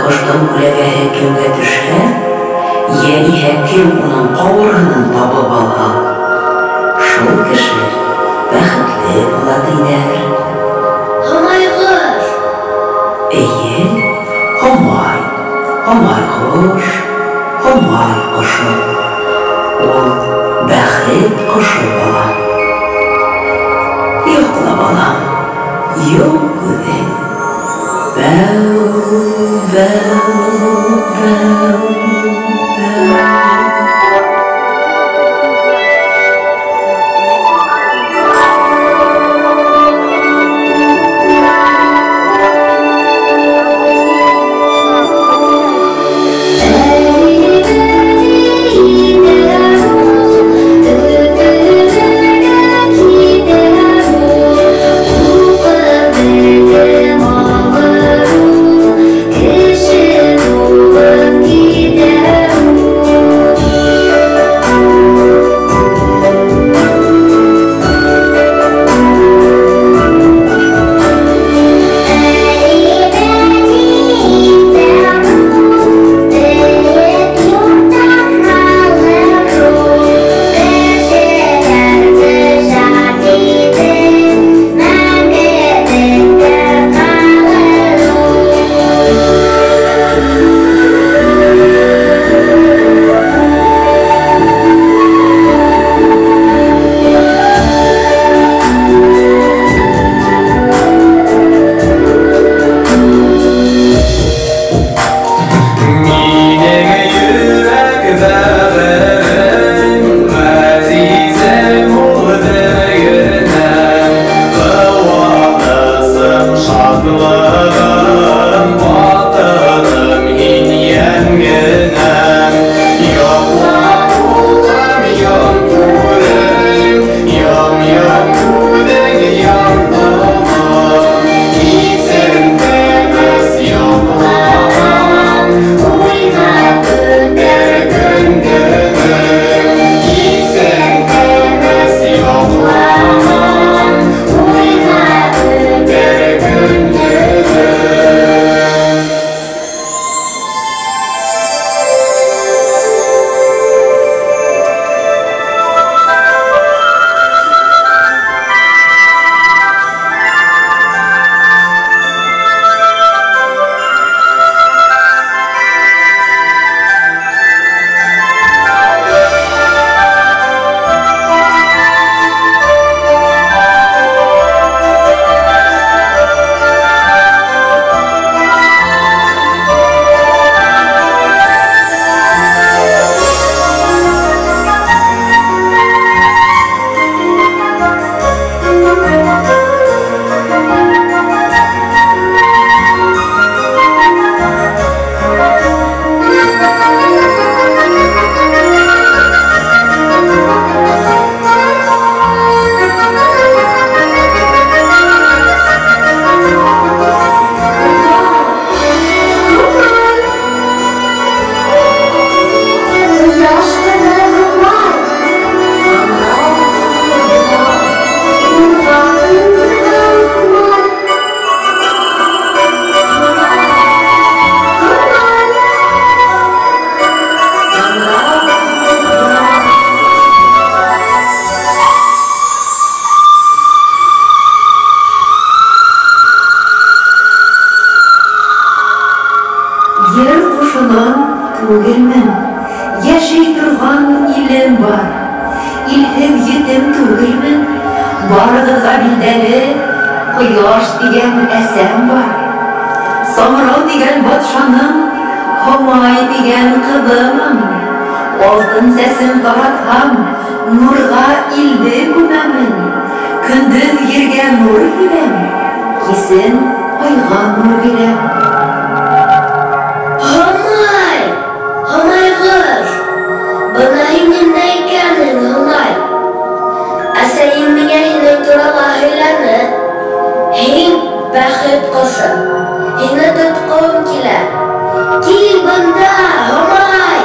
Һомайҡоштоң күләгәһе кемгә төшһә, йә иһә кем уның ҡауырһынын табып алһа, шул кеше бәхетле була, тиҙәр. Һомайҡош! Эйе, Һомай, Һомайҡош, Һомай ҡошо. Ул бәхет ҡошо, балам. Йоҡла, балам, йом күҙең. Бәү, бәү, бәү, бәү. Ер ҡошонан түгелмен, йәшәй торған илем бар. Илһеҙ етем түгелмен, барығыҙға билдәле ҡояш тигән әсәм бар. Самрау тигән батшаның Һомай тигән ҡыҙымын. Алтын сәсен таратһам, нурға илде күмәмен. Көндөҙ ергә нур һибәм, кисен айға нур бирәм. Һомай! Һомайғош! Бына һин ниндәй икәнһең, Һомай! Әсәйем миңә һинең турала һөйләне. Һин бәхет ҡошо. Һине тотҡом килә. Кил бында, Һомай!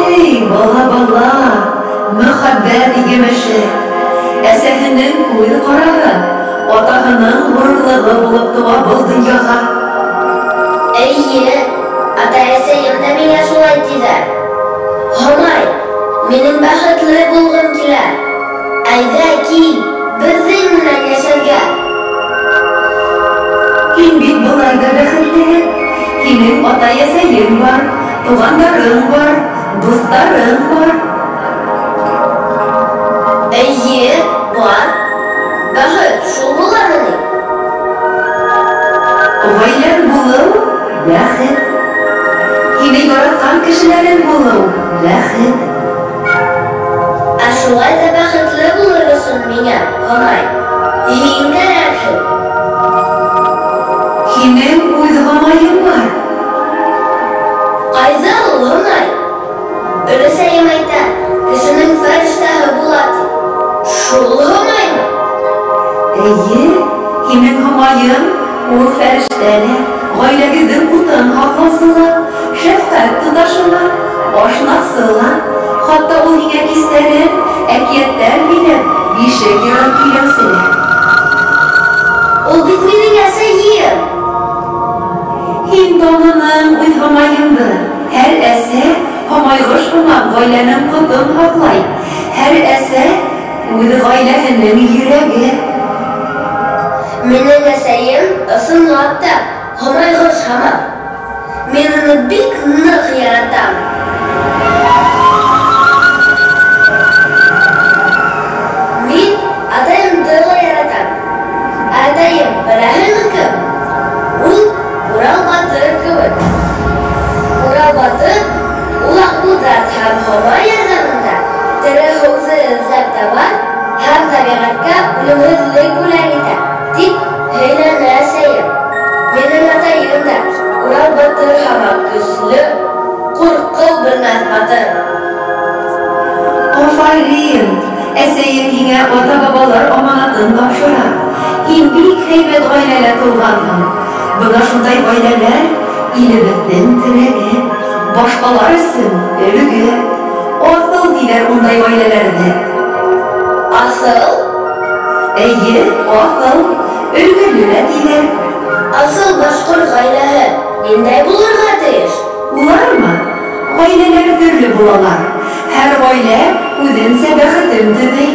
Эй, бала, бала, мөхәббәт емеше. Әсәһенең күҙ ҡараһы, атаһының ғорурлығы булып тыуа был донъяға. Эйе, атай-әсәйем дә миңә шулай тиҙәр. Һомай, минең бәхетле булғым килә. Әйҙә кил, беҙҙең менән йәшәргә. Һин бит былай ҙа бәхетлеһең. Һинең атай-әсәйең бар, туғандарың бар, дуҫтарың бар. Эйе, бар. Бәхет шул буламы ни? Ғаиләң булыу — бәхет. Һине яратҡан кешеләрең булыу — бәхет. Ә шулай ҙа бәхетле булыр өсөн миңә, Һомай, һин кәрәкһең. Һинең үҙ Һомайың бар. Ҡайҙа ул, Һомай? Өләсәйем әйтә, кешенең фәрештәһе була ти. Шул Һомаймы? Эйе, һинең Һомайың ул фәрештә лә, ғаиләгеҙҙең утын һаҡлаусы ла, шәфҡәт тоташы ла, ашнаҡсы ла. Хатта ул һиңә кистәрен, әкиәттәр һөйләп, бишек йырын көйләүсе лә. Ул бит минең әсәйем. Һин танының үҙ Һомайыңды. Һәр әсә Һомайғош һымаҡ ғаиләнең ҡотон һаҡлай. Һәр әсә үҙ ғаиләһенең йөрәге. Минең әсәйем ысынлап та Һомайғош һымаҡ. Мин уны бик ныҡ яратам. Мин атайымды ла яратам. Атайым беләһеңме кем? Ул Урал батыр кеүек. Урал батыр ул Аҡбуҙат һәм Һомай ярҙамында тере һыуҙы эҙләп таба һәм тәбиғәткә үлемһеҙлек бүләк итә, тип һөйләне әсәйем. Минең атайым да Урал батыр һымаҡ көслө, ҡурҡыу белмәҫ батыр. Афарин! Әсәйең һиңә ата-бабалар аманатын тапшыра. Һин бик һәйбәт ғаиләлә тыуғанһың. Бына шундай ғаиләләр илебеҙҙең терәге, башҡалар өсөн өлгө. Аҫыл тиҙәр ундай ғаиләләрҙе. Аҫыл? Эйе, аҫыл. Өлгөлө лә тиҙәр. Аҫыл башҡорт ғаиләһе ниндәй булырға тейеш? Улармы? Ғаиләләр төрлө булалар. Һәр ғаилә үҙенсә бәхетен төҙөй.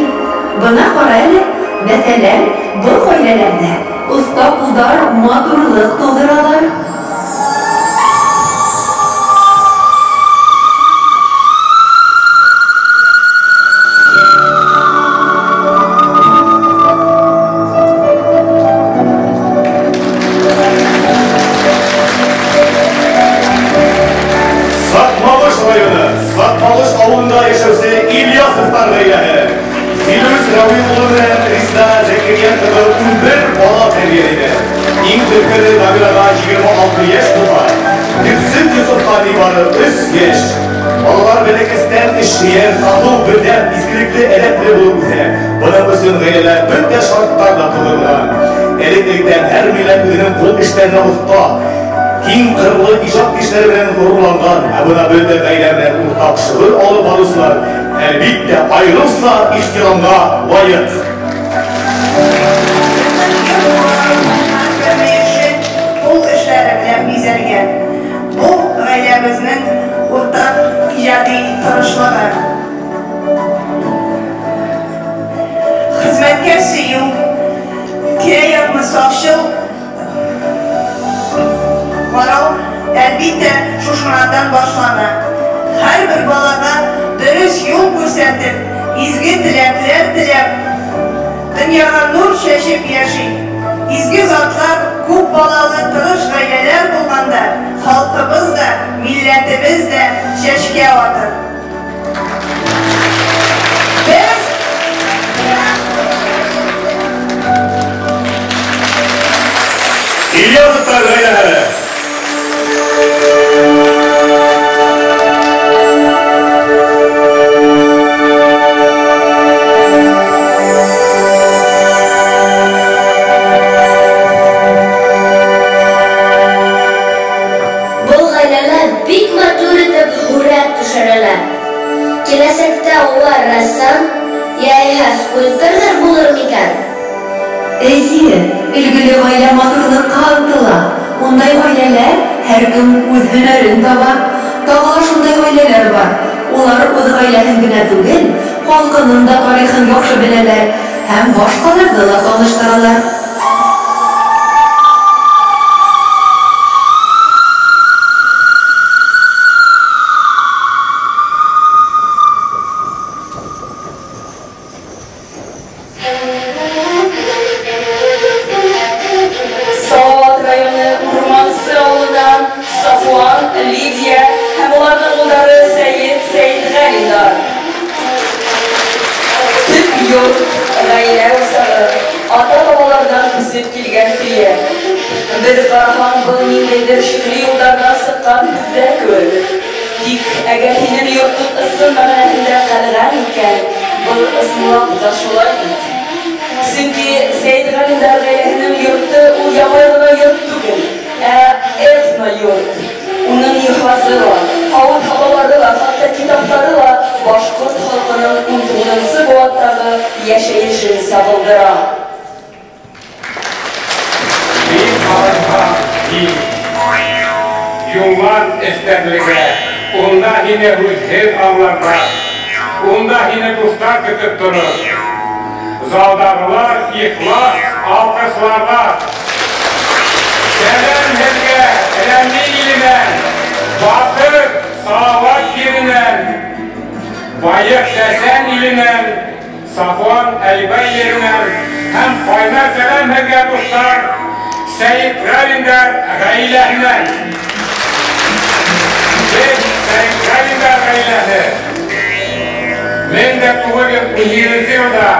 Бына ҡара әле, мәҫәлән, был ғаиләләрҙә оҫта ҡулдар матурлыҡ тыуҙыралар. Саҡмағош районы, Саҡмағош ауылында йәшәүсе Ильясовтар ғаиләһе. Филүс Рәүил улы менән Резеда Зәкирйән ҡыҙы 11 бала тәрбиәләйҙәр. Иң өлкәне Дамираға 26 йәш була. Төпсөк Йософҡа ни бары 3 йәш. Балалар бәләкәстән эшһөйәр, татыу, берҙәм, изгелекле, әҙәпле булып үҫә. Бының өсөн ғаиләлә бөтә шарттар ҙа тыуҙырылған. Элек-электән һәр милләт үҙенең ҡул эштәренә оҫта, киң ҡырлы ижад кешеләре менән ғорурланған. Ә бына бөтә ғаилә менән уртаҡ шөғөл алып барыусылар әлбиттә айырыуса ихтирамға лайыҡ. Ҡул эштәре белән биҙәлгән. Был ғаиләбеҙҙең уртаҡ ижади тырышлығы. Хеҙмәткә сөйөү, тирә-яҡны саҡсыл ҡарау әлбиттә шушынарҙан башлана. Һәр бер балаға дөрөҫ юл күрһәтеп, изге теләкләр теләп, донъяға нур сәсеп йәшәй. Изге затлар, күп балалы тырыш ғаиләләр булғанда, халҡыбыҙ ҙа, милләтебеҙ ҙә сәскә атыр. Беҙ Ильясовтар ғаиләһе. Был ғаиләлә бик матур итеп һүрәт төшөрәләр. Киләсәктә улар рәссам йәиһә скульпторҙар булыр микән? Эйе, өлгөлө ғаилә матурлыҡҡа ынтыла. Ундай ғаиләләр Һәр кем үҙ һөнәрен таба. Тағы ла шундай ғаиләләр бар. Улар үҙ ғаиләһен генә түгел, халҡының да тарихын яҡшы беләләр һәм башҡаларҙы ла таныштыралар. Салават районы Урмансы ауылынан Сафуан, Лидия һәм уларҙың улдары Сәйет Сәйетғәлиндар. Төп йорт, ғаилә усағы, ата-бабаларҙан күсеп килгән көйә. Бер ҡараһаң, был ниндәйҙер шиғри юлдарҙан сыҡҡан һүҙҙәр кеүек. Тик әгәр һинең йортоң ысын мәғәнәһендә ҡәлғән икән, был ысынлап та шулай бит. Сөнки Сәйетғәлиндар ғаиләһенең йорто ул ябай ғына йорт түгел, ә этно-йорт. Уның йыһазы ла, һауыт-һабалары ла, хатта китаптары ла башҡорт халҡының 19-нсы быуаттағы йәшәйешен сағылдыра. Мин алырға һин, юллан эстәрлегә, унда һине һүҙһеҙ аңларҙар, унда һине дуҫтар көтөп торор. Залдағылар ихлас алҡышларҙар. Сәләм һеҙгә Рәми иленән, батыр Салават еренән, байыҡ Сәсән иленән, Сафуан Әлбәй еренән һәм ҡайнар сәләм һеҙгә, дуҫтар, Сәйетғәлиндар ғаиләһенән. Беҙ Сәйетғәлиндар ғаиләһе. 1917 йылда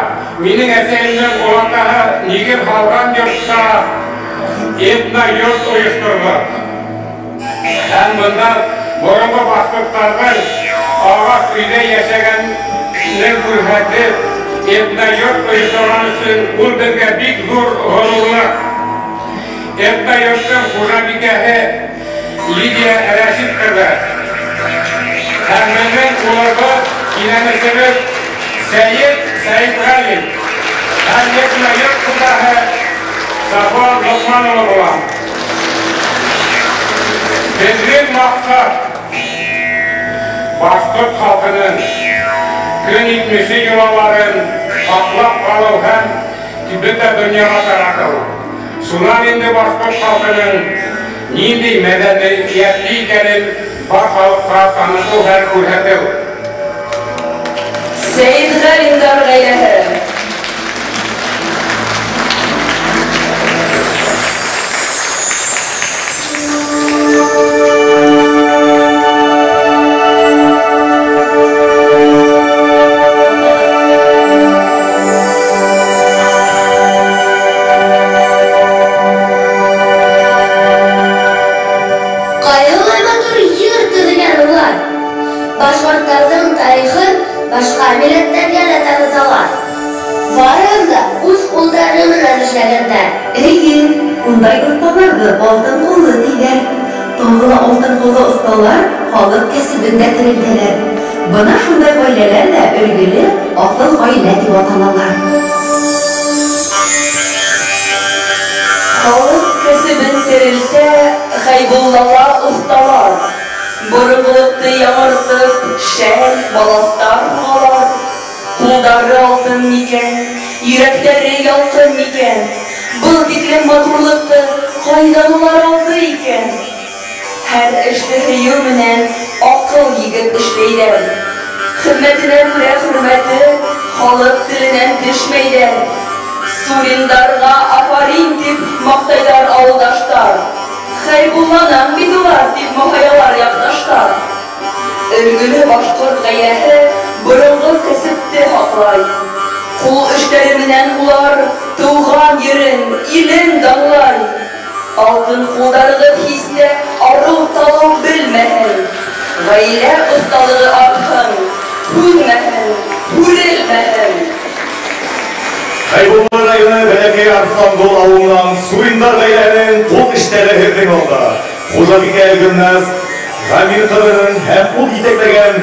минең әсәйемдең олатаһы нигеҙ һалған йортта этно-йорт ойошторҙоҡ. Һәм бында боронғо башҡорттарҙың ағас өйҙә йәшәгәнен күрһәтеп, этно-йорт ойошторған өсөн ул беҙгә бик ҙур ғорурлыҡ. Этно-йорттоң хужабикәһе Лидия Рәшит ҡыҙы. Һәм беҙҙең улыбыҙ, кинәнесебеҙ Сәйет Сәйетғәлин һәм этно-йорт хужаһы Сафуан Лоҡман улы була. Беҙҙең маҡсат башҡорт халҡының көн итмеше йолаларын һаҡлап ҡалыу һәм бөтә донъяға таратыу. Шунан инде башҡорт халҡының ниндәй мәҙәниәтле икәнен бар халыҡҡа танытыу һәм күрһәтеү. Сәйетғәлиндар ғаиләһе. Ҡайһылай матур йыр төҙөгән улар. Башҡорттарҙың тарихын башҡа милләттәргә лә таныталар. Барыһын да үҙ ҡулдары менән эшләгәндәр. Эйе, ундай оҫталарҙы алтын ҡуллы тиҙәр. Тағы ла алтын ҡуллы оҫталар халыҡ кәсебен дә терелтәләр. Бына шундай ғаиләләр ҙә өлгөлө аҫыл ғаилә тип аталалар. Халыҡ кәсебен терелтә Хәйбуллала оҫталар. Боронғолоҡто яңыртып, шәл, балаҫтар һуғалар. Ҡулдары алтын микән, йөрәктәре ялҡын микән? Был тиклем матурлыҡты ҡайҙан улар алды икән? Һәр эште һөйөү менән аҡыл егеп эшләйҙәр. Хеҙмәтенә күрә хөрмәте халыҡ теленән төшмәйҙәр. Суриндарға афарин тип маҡтайҙар ауылдаштар. Хәйбулланан бит улар тип маһаялар яҡташтар. Өлгөлө башҡорт ғаиләһе боронғо кәсепте һаҡлай. Ҡул эштәре менән улар тыуған ерен, илен данлай. Алтын ҡулдарығыҙ һис тә арыу-талыу белмәһен. Ғаилә оҫталығы артһын, һүнмәһен, һүрелмәһен. Хәйбулла районы Бәләкәй Арыҫлангол ауылынан Суриндар ғаиләһенең ҡул эштәре һеҙҙең алда. Хужабикә Гөлназ Ғамир ҡыҙының һәм ул етәкләгән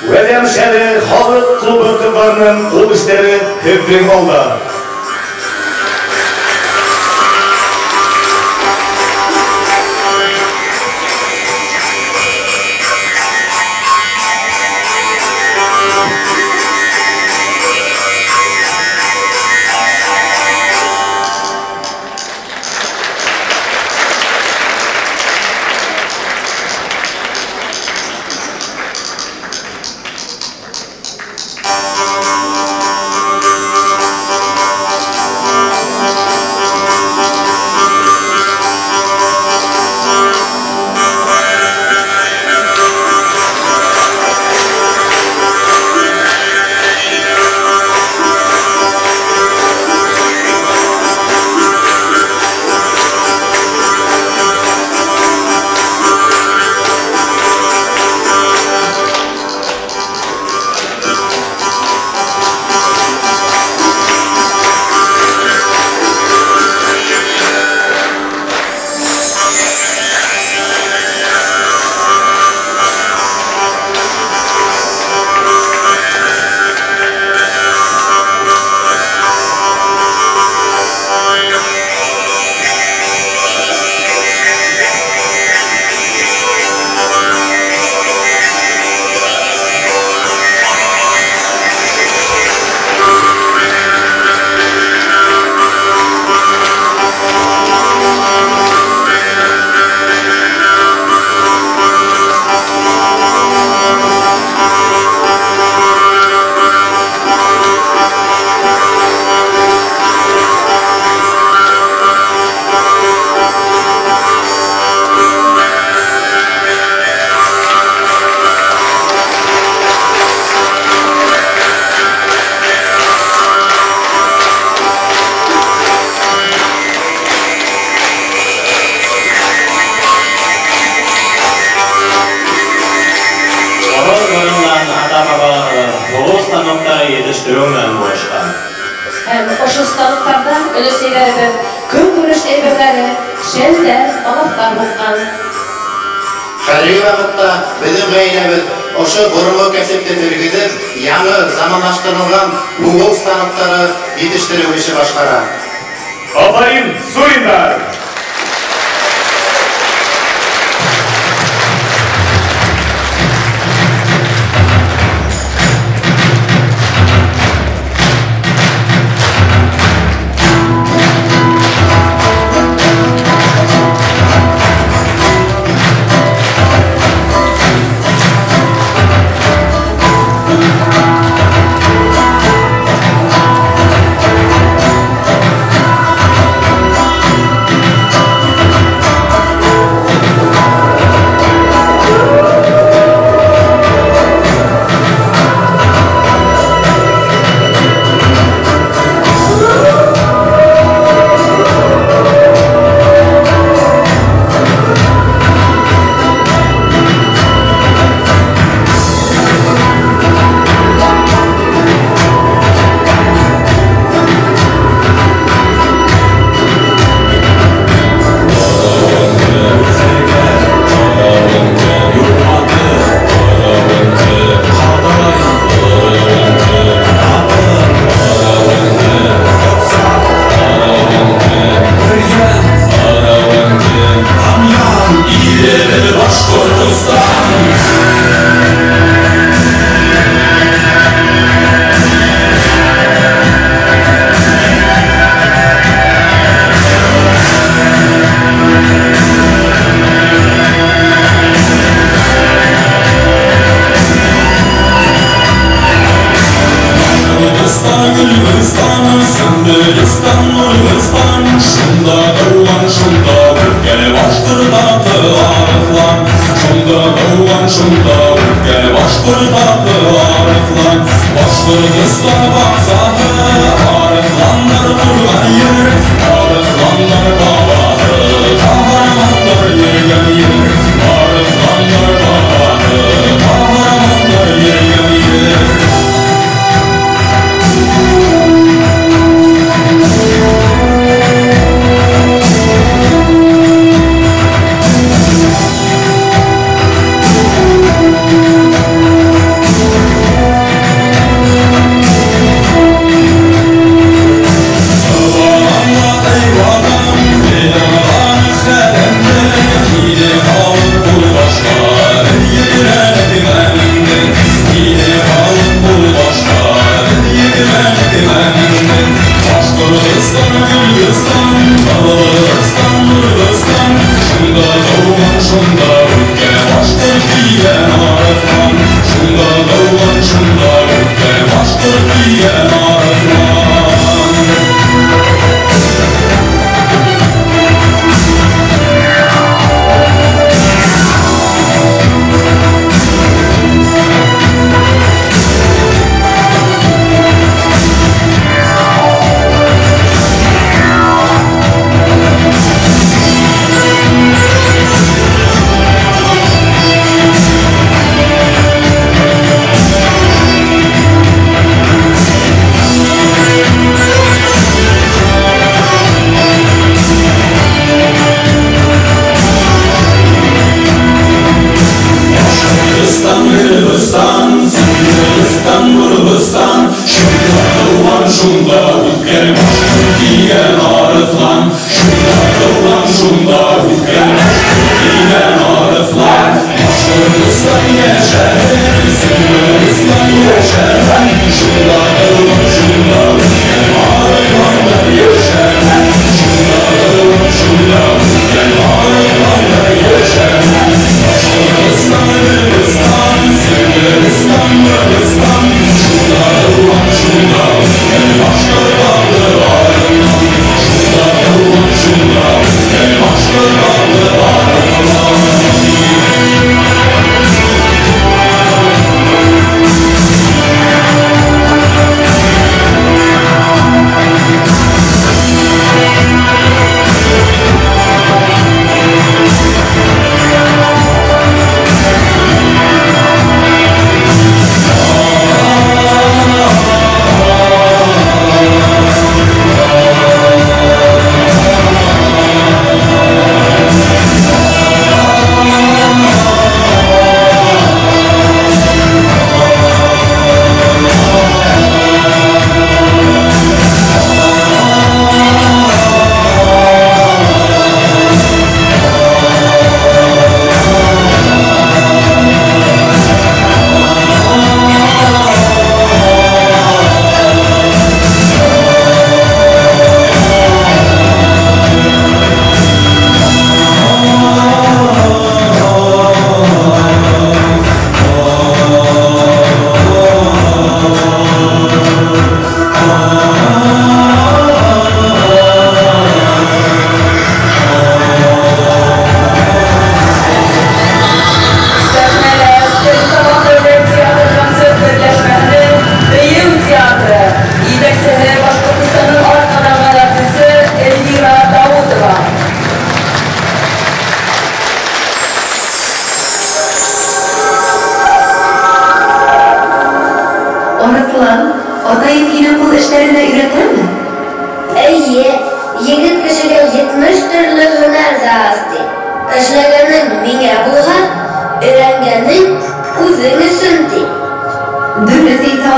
Вәләм шәле халыҡ клубы ҡыҙҙарының ҡул эштәре һеҙҙең алда. етештереү менән булышҡан. Һәм ошо станоктарҙа өләсәйҙәребеҙ көнкүреш әйберҙәре, шәлдәр, балаҫтар һуҡҡан. Хәҙерге ваҡытта беҙҙең ғаиләбеҙ ошо боронғо кәсепте тергеҙеп, яңы заманлаштырылған һуғыу станоктары етештереү эше башҡара. Афарин, Суриндар!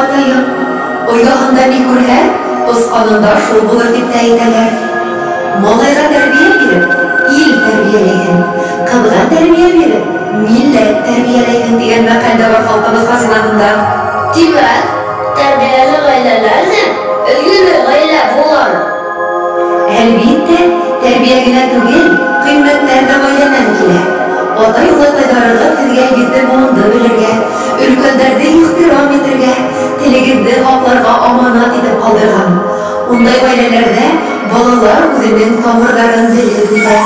атайым. Ояһында ни күрһә, осҡанында шул булыр дип тә әйтәләр. Малайға тәрбиә биреп, ил тәрбиәләйһең, ҡыҙға тәрбиә биреп, милләт тәрбиәләйһең тигән мәҡәл дә бар халҡыбыҙ хазинаһында. Тимәк, тәрбиәле ғаиләләр ҙә өлгөлө ғаилә буламы? Әлбиттә, тәрбиә генә түгел, ҡиммәттәр ҙә ғаиләнән килә. Атай-олатайҙарығыҙ һеҙгә ете быуынды белергә, өлкәндәрҙе ихтирам итергә, телегеҙҙе һаҡларға аманат итеп ҡалдырған. Ундай ғаиләләрҙә балалар үҙенең тамырҙарын белеп үҫә.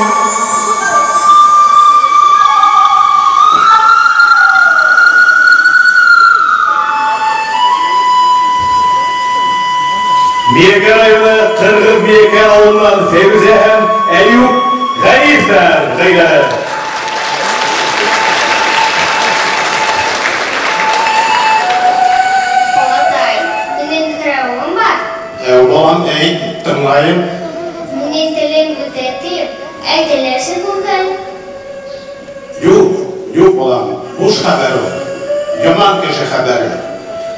Миәкә районы Ҡырғыҙ Миәкә ауылынан Фәүзә һәм Әйүп Ғәриевтәр ғаиләһе. Олатай, минең һорауым бар. Балам, әйт, тыңлайым. Минең телем үтә тип, әйтәләрсе бүген. Юҡ, юҡ, балам, буш хәбәр ул. Яман кеше хәбәре.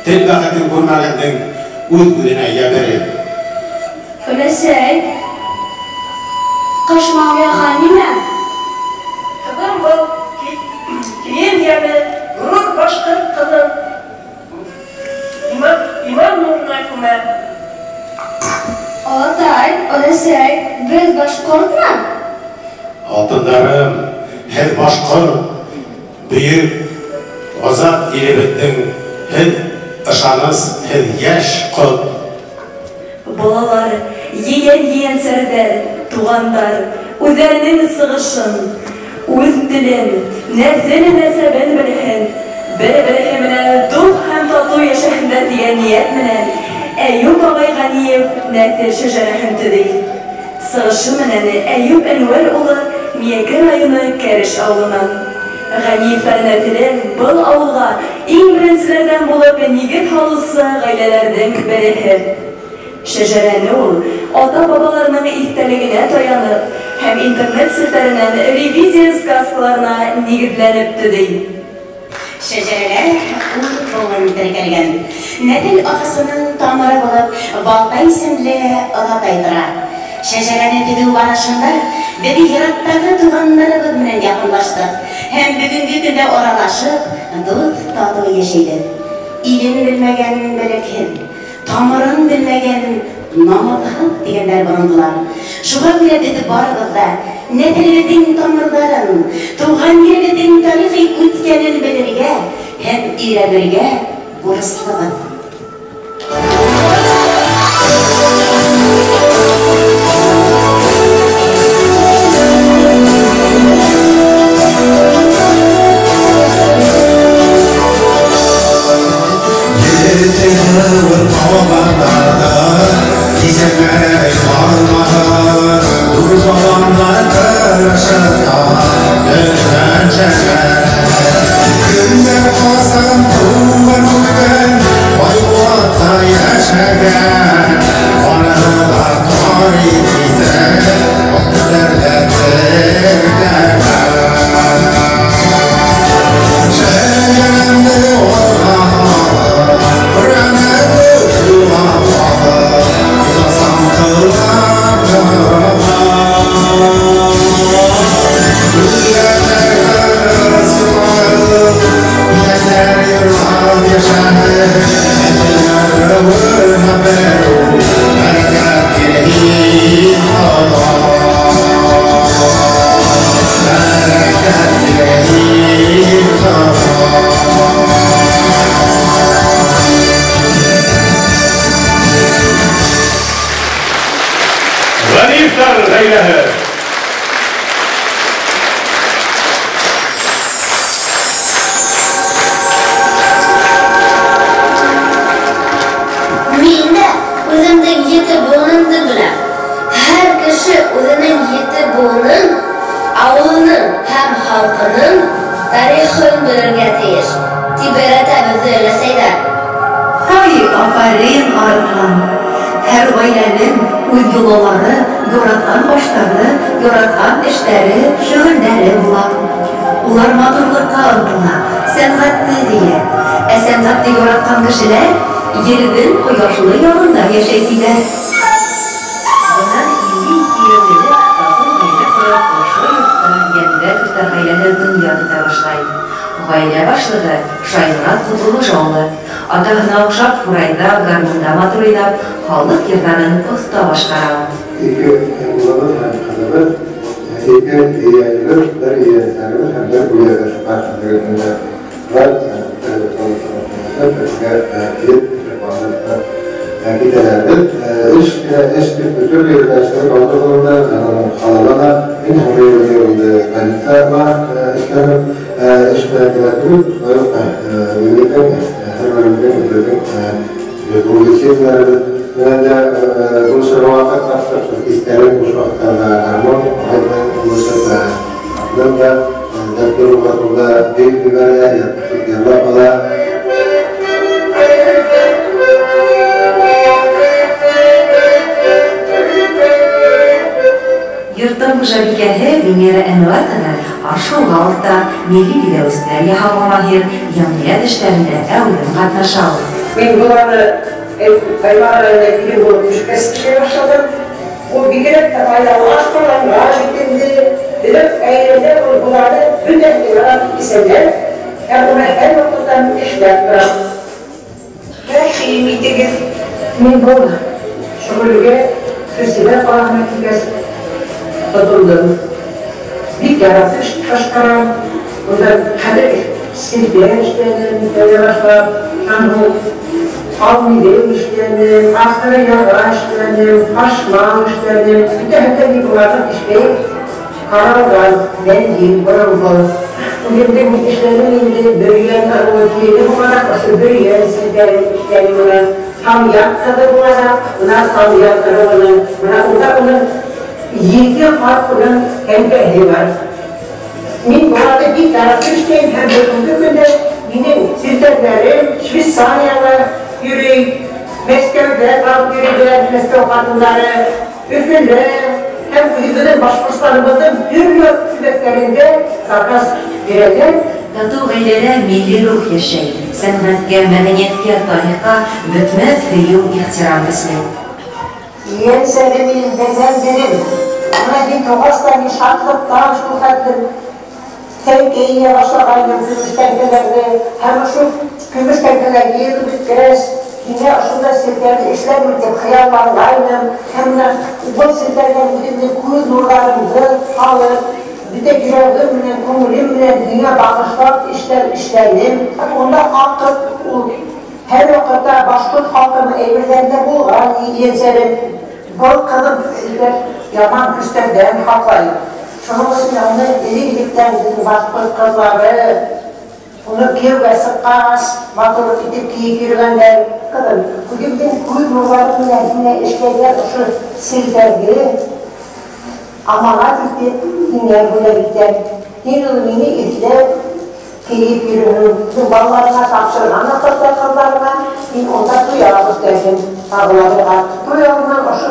Тел бәхетен күрмәгәндең үҙ-үҙенә йәбере. Өләсәй, ҡыш мауяға нимә? Ҡыҙым был, кейем йәме, ғорур башҡорт ҡыҙын иман нурына күмә. Олатай, өләсәй, беҙ башҡортмы? Алтындарым, һеҙ башҡорт, бөйөк, азат илебеҙҙең, һеҙ ышаныс, һеҙ йәш ҡот. Балалар, ейән-ейәнсәрҙәр, туғандар, үҙҙәренең сығышын, үҙ телен, нәҫел-нәсәбен белһен, бер-береһе менән дуҫ һәм татыу йәшәһендәр тигән ниәт менән Әйүп ағай Ғәниев нәҫел шәжәрәһен төҙөй. Сығышы менән Әйүп Әнүәр улы Миәкә районы Кәреш ауылынан. Ғәниевтәр нәҫеле был ауылға иң беренселәрҙән булып нигеҙ һалыусы ғаиләләрҙең береһе. Шәжәрәне ул ата-бабаларының иҫтәлегенә таянып һәм интернет селтәренән ревизия сказкаларына нигеҙләнеп төҙөй. Шәжәрәләр ун быуын теркәлгән. Нәҫел ағасының тамыры булып Балтай исемле олатай тора. Шәжәрәне төҙөү барышында беҙ йыраҡтағы туғандарыбыҙ менән яҡынлаштыҡ һәм бөгөнгө көндә аралашып, дуҫ татыу йәшәйбеҙ. Илен белмәгән белекһеҙ, тамырын белмәгән намыҫһыҙ тигәндәр боронғолар. Шуға күрә беҙ барыбыҙ ҙа нәҫелебеҙҙең тамырҙарын, тыуған еребеҙҙең тарихи үткәнен белергә һәм өйрәнергә бурыслыбыҙ. Ғәниевтәр ғаиләһе. Мин дә үҙемдең ете быуынымды беләм. Һәр кеше үҙенең ете быуынын, ауылының һәм халҡының тарихын белергә тейеш, тип өйрәтә беҙҙе өләсәйҙәр. Һай, афарин, Арыҫлан! Һәр ғаиләнең үҙ йолалары, яратҡан аштары, яратҡан эштәре, шөғөлдәре була. Улар матурлыҡҡа ынтыла, сәнғәтте һөйә. Ә сәнғәтте яратҡан кешеләр Ерҙең ҡояшлы яғында йәшәй тиҙәр. Бынан 52 йыл элек татыу ғаилә ҡороп, ошо йортта Йәнбәковтар ғаиләһе донъя көтә башлай. Ғаилә башлығы Шайморат Ҡотлоғожа улы. Атаһына оҡшап, ҡурайҙа, гармунда матур уйнап, халыҡ йырҙарын оҫта башҡара. Ике улыбыҙ һәм ҡыҙыбыҙ, ике ейәнебеҙ, бер ейәнсәребеҙ һәм бер бүләбеҙ бар. Улар беҙгә килеп китәләрбеҙ. Эш бик төрлө ерҙә эшләп алдырҙы, ҡалала ла мин һуңғы больницала эшләнем. Эш менән генә түгел, шулай уҡ үҙебеҙҙең һәр беребеҙҙең үҙебеҙҙең увлечениеләребеҙ менән дә булышырға ваҡыт таптыҡ. Кистәрен буш ваҡыттарҙа гармун менән булышып, аҡлым да дәртле ваҡытында бейеп ебәрә, йырлап ала. Йорттоң хужабикәһе Венера Әнүәр ҡыҙы ашыуға оҫта, милли биҙәүестәр яһауға маһир, йәмғиәт эштәрендә әүҙем ҡатнаша ул. Мин быларҙы Баймаҡ районына килен булып төшкәс эшләй башланым. Ул бигерәк тә файҙалы ашҡаҙанға бит инде. Беҙҙең ғаиләлә ул быларҙы бөтәһен дә яратып кисәләр һәм уны һәр ваҡытта эшләп тора. Рәхим итегеҙ. Мин был шөғөлгә Хөсәйбә ҡалаһына килгәс тотондом. Бик яратып башҡарам. Унда хәҙер селтәр эшләнем, тәүҙә башлап, һәм алмиҙел эшләнем, ахыры яға эшләнем, ҡашмау эшләнем. Бөтәһен дә мин уларҙың эшләй ҡаралған, бәндин боронғо. Үҙемдең эшләнем инде бөрйән ырыуы килене булараҡ, ошо бөрйән селтәрен эшләнем уны. Тамъяҡ ҡыҙы булараҡ, бына тамъяҡ ырыуының, бына унда уның 7 ҡат уның тәңкәһе бар. Мин быларҙы бик яратып эшләйем һәм бөгөнгө көндә минең селтәрҙәрем Швейцарияла йөрөй, Мәскәүҙә барып йөрөйҙәр, Мәскәү ҡатындары, Өфөлә һәм үҙебеҙҙең Башҡортостаныбыҙҙың төрлө төбәктәрендә заказ бирәләр. Татыу ғаиләлә милли рух йәшәй, сәнғәткә, мәҙәниәткә, тарихҡа бөтмәҫ һөйөү, ихтирам көслө. Ейәнсәрем минең берҙән-берем. Бына мин тыуғас та мин шатлыҡтан шул хәтлем тәңкә йыя башлағайным көмөш тәңкәләрҙе. Һәм ошо көмөш тәңкәләр йыйылып бөткәс, һиңә ошондай селтәрҙе эшләрмен тип хыялланғайным. Һәм бына был селтәрҙән үҙемдең күҙ нурҙарымды алып, бөтә йөрәгем менән, күңелем менән һиңә бағышлап эштәр эшләнем. Унда аҡыт ул һәр ваҡытта башҡорт халҡының әйберҙәрендә булған ейәнсәрем. Был ҡыҙым селтәр яман көстәрҙән һаҡлай. Шуның өсөн уны элек-электән беҙҙең башҡорт ҡыҙҙары уны кейәүгә сыҡҡас, матур итеп кейеп йөрөгәндәр. Ҡыҙым, үҙемдең күҙ нурҙарым менән һиңә эшләгән ошо селтәрҙе аманат итеп һиңә бүләк итәм. Һин уны мине иҫләп кейеп йөрөһөң. Балаларыңа тапшырған ваҡытта ҡыҙҙарыңа мин унда туяҡ үткәрҙем. Тағы ла бер ҡат туй алдынан ошо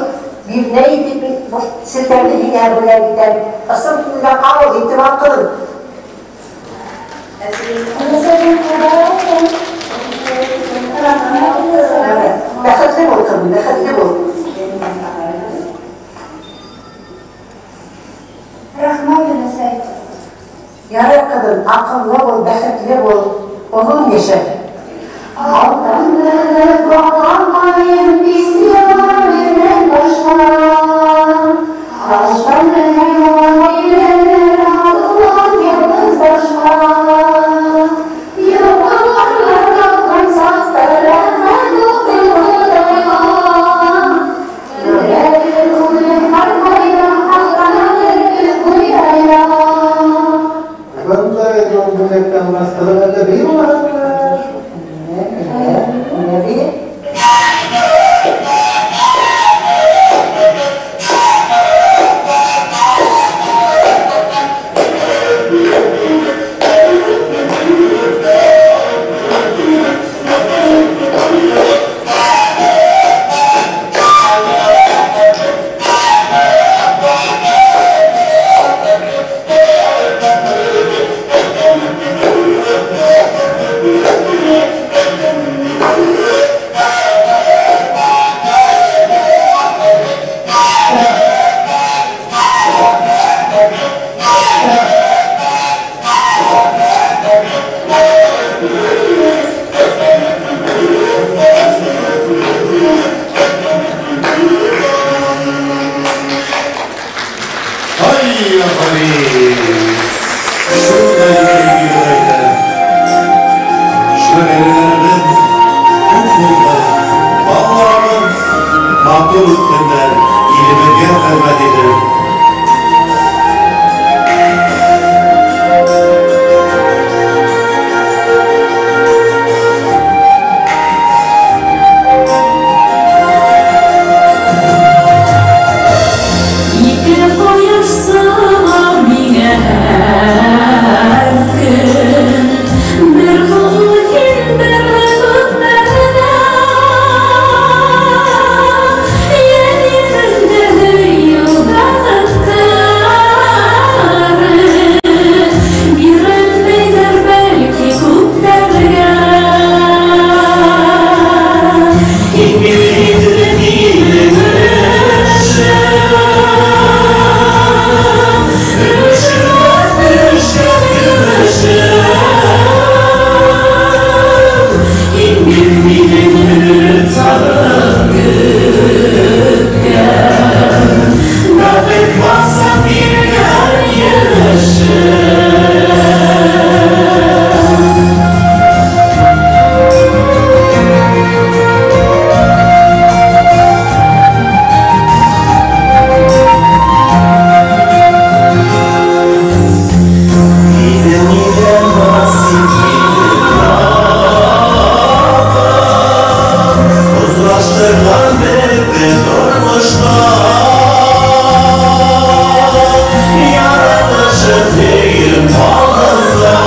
бирнә итеп селтәрҙе һиңә бүләк итәм. Ысын күңелдән ҡабул итеп ал, ҡыҙым. Бәхетле бул, ҡыҙым, бәхетле бул. Рәхмәт, өләсәй. Ярай, ҡыҙым, аҡыллы бул, бәхетле бул, оҙон йәшә. Алтынлы балаҡайым бисмилла башҡа. Аштан әйләнер атылған йылдыз башҡа. Йылғалар аҡҡан саҡта рәхмәт уҡый Хоҙайға. Йөрәгем күңелем һәр ҡайҙа һаҡланыр гөл ҡуйҙайҙа. Бындай бүләктән башҡа ла бейеү булһынмы? Нимә бейеү? Шундай көй гаилә. Шушы гаиләләребеҙ күп булһын, балаларыбыҙ матур үҫһендәр, илебеҙгә хеҙмәт итеп. Ике ҡояш сыға миңә һәр көн, бер һин, бер күктәрҙә. Йәнемдә һөйөү бәхеттәре бирелмәйҙер бәлки күптәргә. Һин бит минең өлөшөм, өлөшөмә төшкән көмөшөм. Һин бит минең өмөт сағып көткән, бәхет баҫып биргән емешем. Минең илем насип итеп Осраштырған беҙҙе тормошта. Яратышып һөйөп ҡалһындар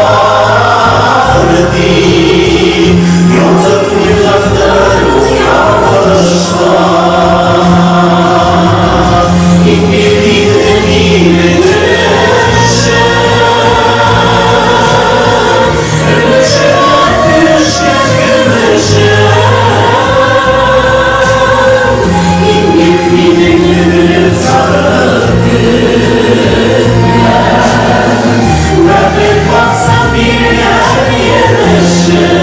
тип, Янып уйландыр ул яҙмышта. Һин бит инде минең өлөшөм, өлөшөмә төшкән көмөшөм. Һин бит минең өмөт сағып көткән, бәхет баҫып биргән емешем.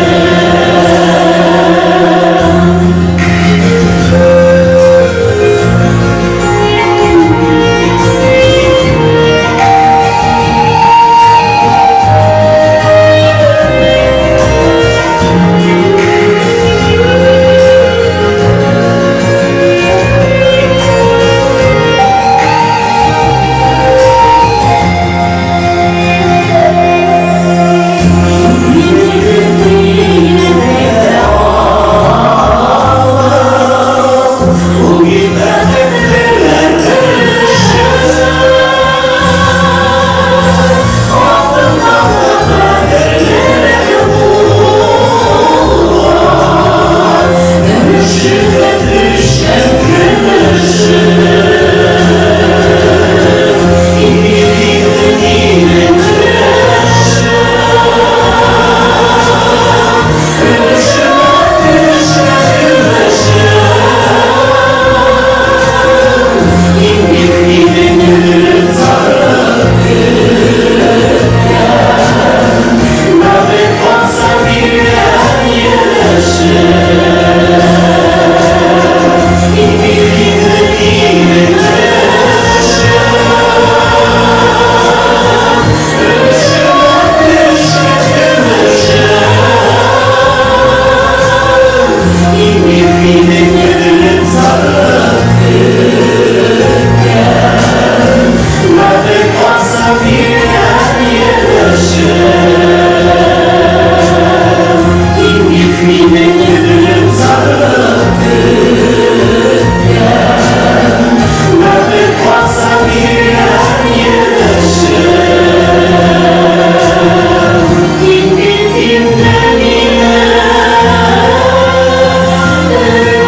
Ул бит бәхетлеләр өлөшө, Алтындан да ҡәҙерлерәк булған, Өлөшөмә төшкән көмөшөм. Һин бит инде минең өлөшөм, өлөшөмә төшкән көмөшөм. Һин бит минең өмөт сағып көткән, бәхет баҫып биргән емешем. Һин бит инде минең өлөшөм, өлөшөмә төшкән көмөшөм. Һин бит минең өмөт сағып көткән, бәхет баҫып биргән емешем. Һин бит минең өмөт сағып көткән, бәхет баҫып биргән емешем. Һин бит инде минең өлөшөм.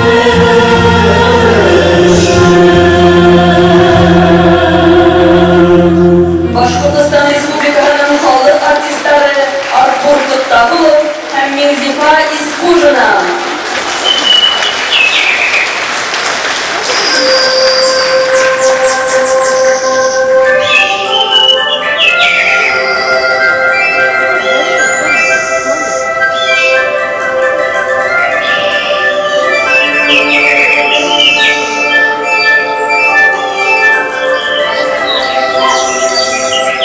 Башҡортостан Республикаһының халыҡ артистары Артур Туҡтағолов һәм Миңзифа Исҡужина. Thank you.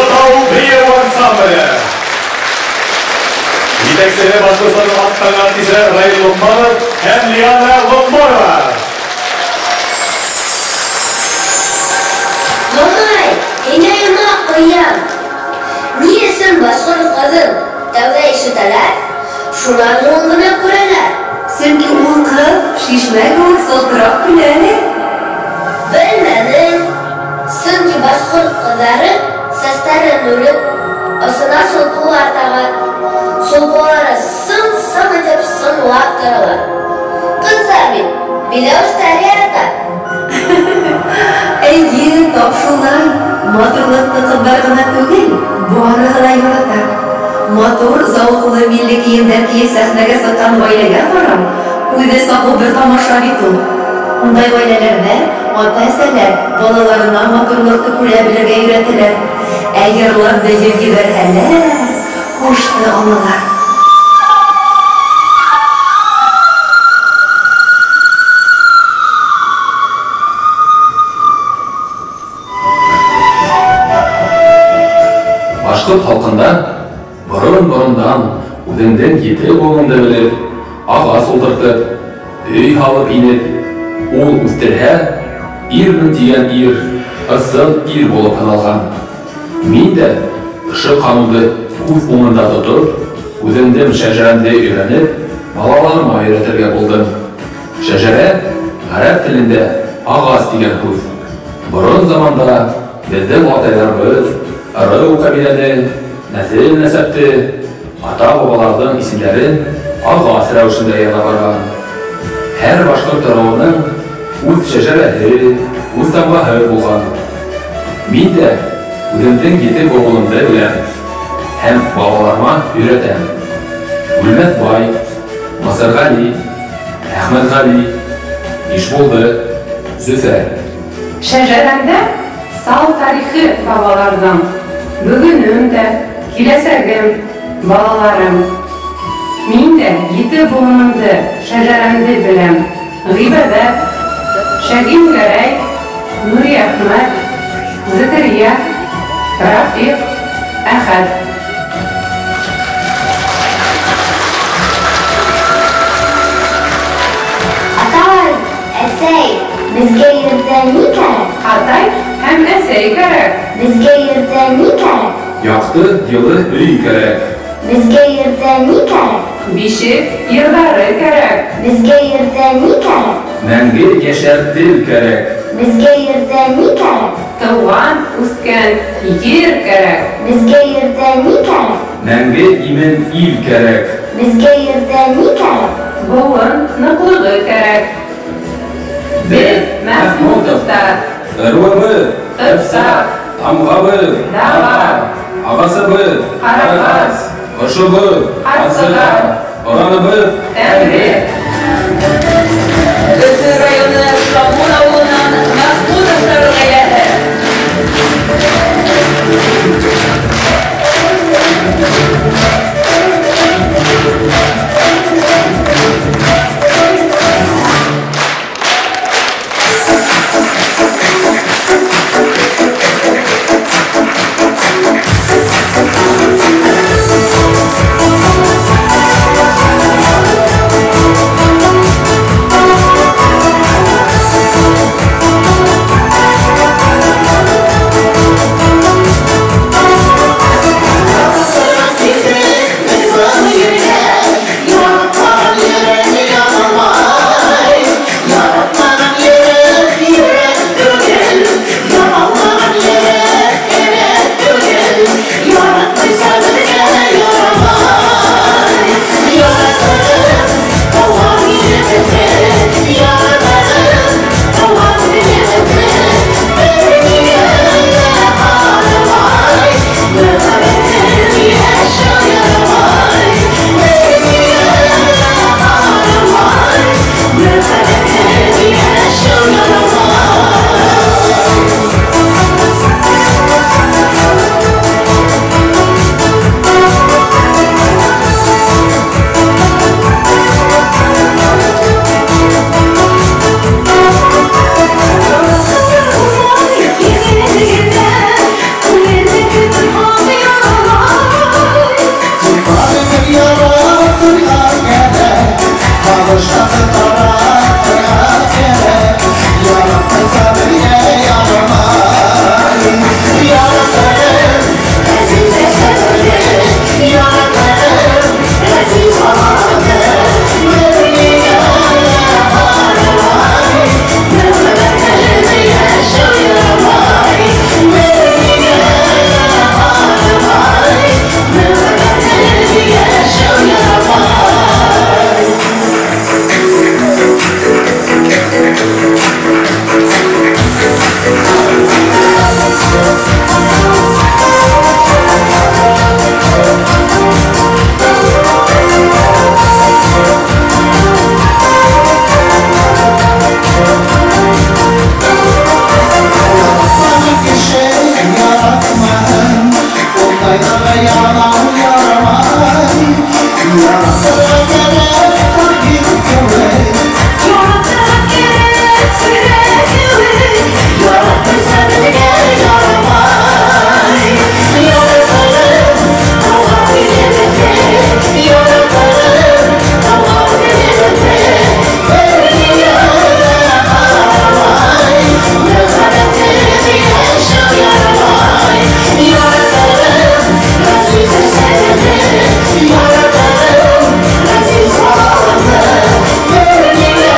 Торатау бейеү ансамбле. Етәкселәре Башҡортостандың атҡаҙанған артисы Раил Лоҡманов һәм Лиана Лоҡманова. Мамай, һиңә йомаҡ ҡоям. Ни өсөн башҡорт ҡыҙын тәүҙә ишетәләр, шунан һуң ғына күрәләр? Сөнки ул ҡыҙ шишмә кеүек сылтырап көлә әле. Белмәнем. Сөнки башҡорт ҡыҙҙары сәстәрен үреп, осона сулпылар таға. Сулпылары сың-сың итеп сыңлап торалар. Ҡыҙҙар бит биҙәүестәр ярата. Эйе, тап шулай. Матурлыҡты ҡыҙҙар ғына түгел, барыһы ла ярата. Матур, зауыҡлы милли кейемдәр кейеп сәхнәгә сыҡҡан ғаиләгә ҡарау, үҙе саҡлы бер тамаша бит ул. Ундай ғаиләләрҙә ата-әсәләр балаларына матурлыҡты күрә белергә өйрәтәләр. Ә йырлап бейеп ебәрһәләр, һушты алалар. Башҡорт халҡында борон-борондан үҙеңдең ете быуыныңды белеп, ағас ултыртып, өй һалып инеп, ул үҫтерһә, ирмен тигән ир, ысын ир булып һаналған. Мин дә ошо ҡанунды күҙ уңында тотоп, үҙемдең шәжәрәмде өйрәнеп, балаларыма өйрәтергә булдым. Шәжәрә ғәрәп телендә ағас тигән һүҙ. Борон заманда беҙҙең атайҙарыбыҙ ырыу ҡәбиләне, нәҫел-нәсәпте, ата-бабаларҙың исемдәрен ағас рәүешендә яҙа барған. Һәр башҡорт ырыуының үҙ шәжәрәһе, үҙ тамғаһы булған. Мин дә үҙемдең ете быуынымды беләм һәм балаларыма өйрәтәм. Үлмәҫбай, Мысырғали, Әхмәтғали, Ишбулды, Зөфәр. Шәжәрәмдә сал тарихы бабаларҙың. Бөгөнөм дә, киләсәгем, балаларым. Мин дә ете быуынымды, шәжәрәмде беләм. Ғибәҙәт, Шәгин Гәрәй, Нури Әхмәт, Зәкәрйә, Рафиҡ, Әхәт. Атай, әсәй, беҙгә ерҙә ни кәрәк? Атай һәм әсәй кәрәк. Беҙгә ерҙә ни кәрәк? Яҡты, йылы өй кәрәк. Беҙгә ерҙә ни кәрәк? Бишек йырҙары кәрәк. Беҙгә ерҙә ни кәрәк? Мәңге йәшәр тел кәрәк. Беҙгә ерҙә ни кәрәк? Тыуған, үҫкән ер кәрәк. Беҙгә ерҙә ни кәрәк? Мәңге имен ил кәрәк. Беҙгә ерҙә ни кәрәк? Быуын ныҡлығы кәрәк. Беҙ Мәхмүтовтар. Ырыуыбыҙ Ҡыпсаҡ, тамғабыҙ Дағар, ағасыбыҙ Ҡарағас, ошобоҙ Ҡарсыға, ораныбыҙ Тәңре. Өфө районы Шамун ауылынан Мәхмүтовтар ғаиләһе. Яратырға кәрәк табип кеүек, яратырға кәрәк шүрә кеүек, яратмайса беҙгә ярамай. Яратырым тауға менеп, яратырым тауға менеп, бер миңә ҡарамай, мөхәббәтһеҙ йәшәү ярамай. Яратырым ғәзиз әсәмде, яратырым ғәзиз баламды, бер миңә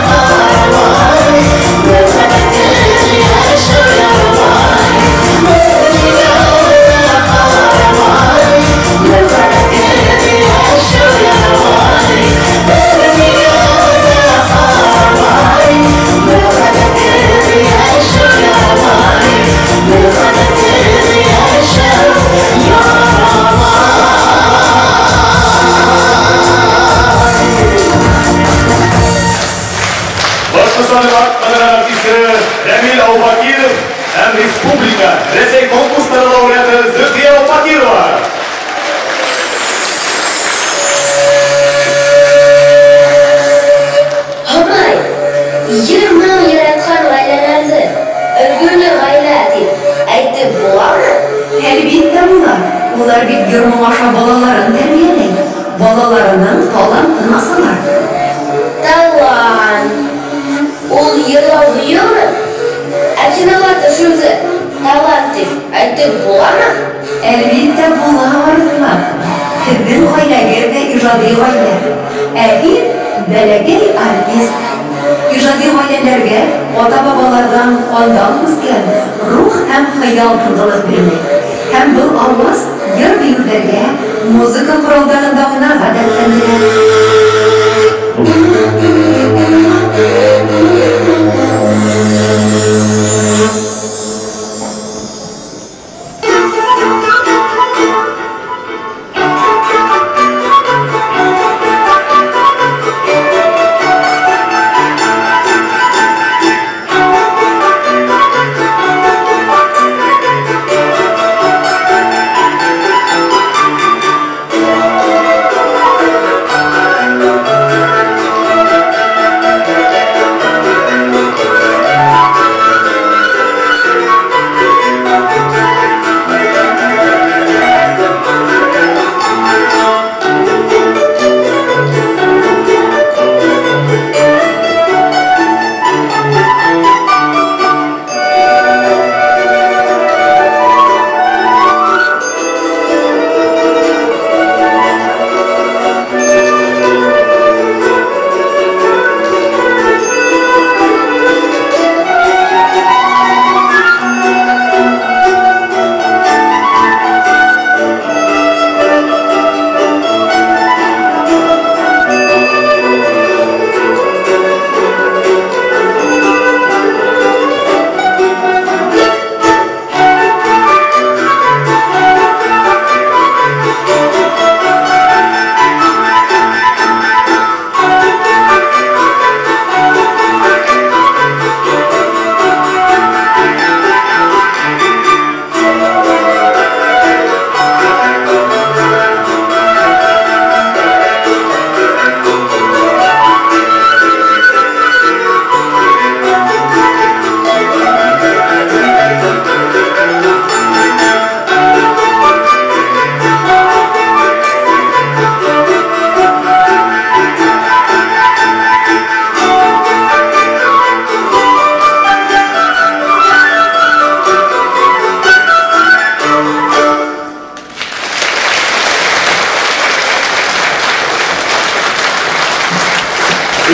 ҡарамай, мөхәббәтһеҙ йәшәү ярамай. Бер миңә ҡарамай, мөхәббәтһеҙ йәшәү ярамай. Бер миңә ҡарамай, мөхәббәтһеҙ йәшәү ярамай. Мөхәббәтһеҙ йәшәү ярамай. Башҡортостандың атҡаҙанған артисты Рәмил Аубакиров һәм республика Рәсәй конкурстары лауреаты Зөлфиә Аубакирова. Һомай, йыр-моң яратҡан ғаиләләрҙе өлгөлө ғаилә тип әйтеп буламы? Әлбиттә була. Улар бит йыр-моң аша балаларын тәрбиәләй, балаларының талантын асалар. Талант. Ул йырлау бейеүме? Ә киноға төшөүҙе талант тип әйтеп буламы? Әлбиттә була, Арыҫлан. Һеҙҙең ғаиләгеҙ ҙә ижади ғаилә. Ә һин бәләкәй артист. Ижади ғаиләләргә ата-бабаларҙан ҡандан үҫкән рух һәм хыял тынғылыҡ бирелә. Һәм был ауаз йыр-бейеүҙәргә, музыка ҡоралдарында уйнарға дәртләндерә.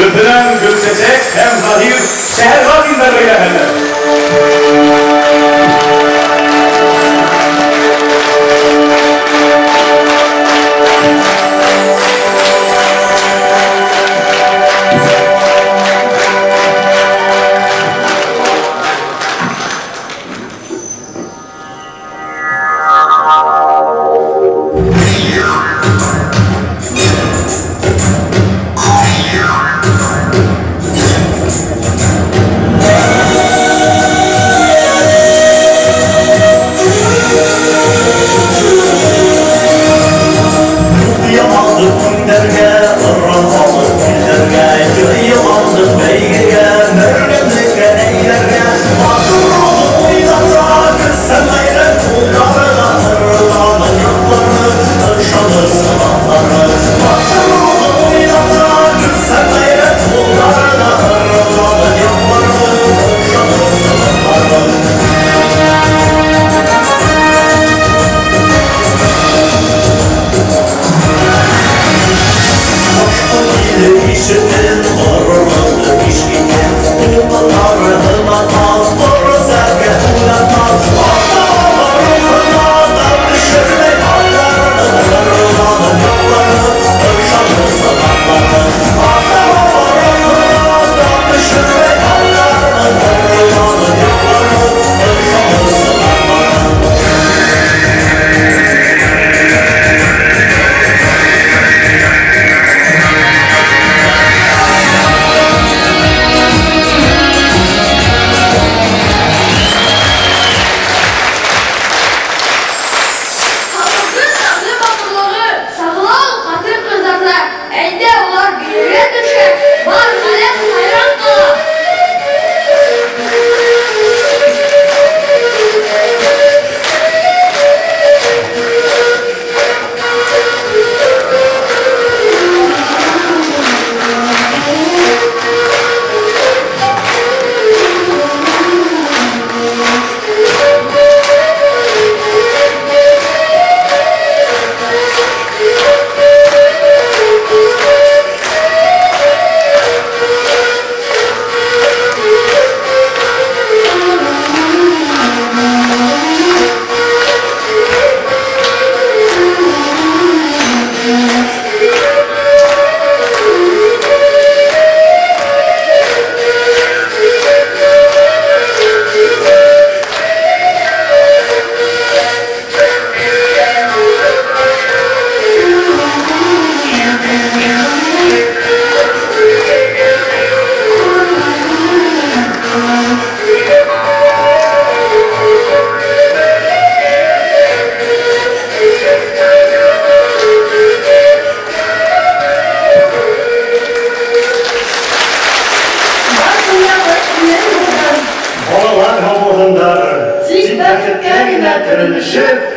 Өфөнән Гөлсәсәк һәм Заһир Шәһәрғазиндар ғаиләһе. Yeah.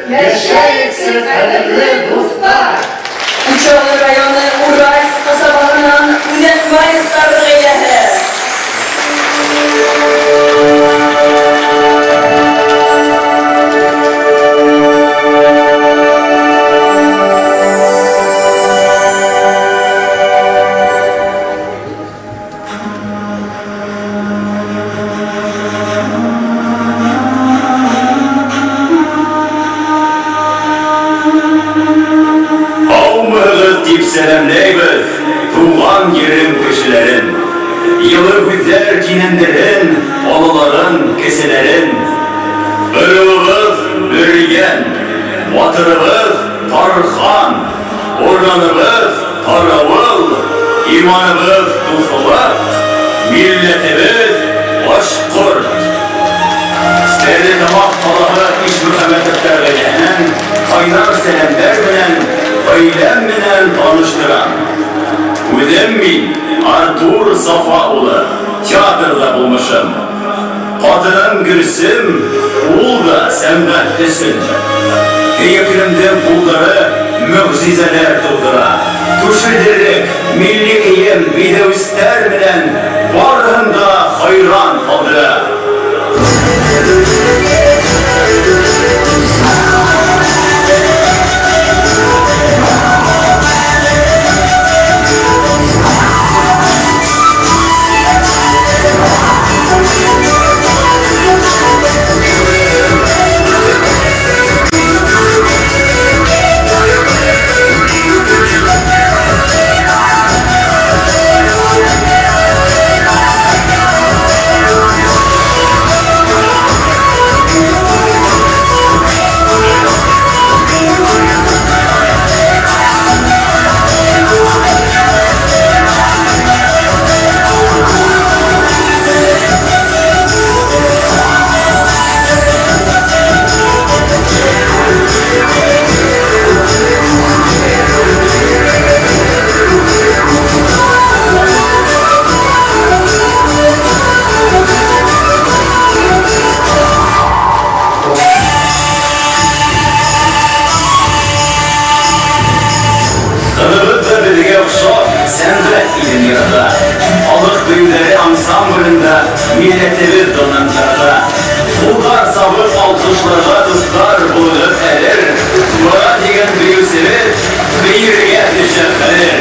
Йәшәйексе, ҡәҙерле дуҫтар! Учалы районы Уральск ҡасабаһынан Үнәкбаевтар ғаиләһе. Һаумыһығыҙ дип сәләмләйбеҙ туған ерем кешеләрен. Йылы һүҙҙәр кинәндерен, ололарын, кеселәрен. Ырыуыбыҙ Бөрйән, батырыбыҙ Тархан, урыныбыҙ Тарауыл, иманыбыҙ дуҫлыҡ, милләтебеҙ башҡорт. Стәрлетамаҡ ҡалаһы Ишмөхәмәтовтар ғаиләһенән ҡайнар сәләмдәр менән ғаиләм менән таныштырам. Үҙем мин Артур Сафа улы, театрҙа булмышым. Ҡатыным Гөлсөм, ул да сәнғәт өсөн. Һөйәклемдең ҡулдары мөғжизәләр тыуҙыра. Түшелдерек, милли кейем, биҙәүестәр менән барыһын да хайран ҡалдыра. Ҡыҙыбыҙ ҙа беҙгә оҡшап, сәнғәт илен ярата. Халыҡ бейеүҙәре ансамблендә милләтебеҙ данын тарата. Ҡулдар сабып алҡышларға дуҫтар булығыҙ әҙер. Бара тигән бейеүсебеҙ бейергә төшә хәҙер.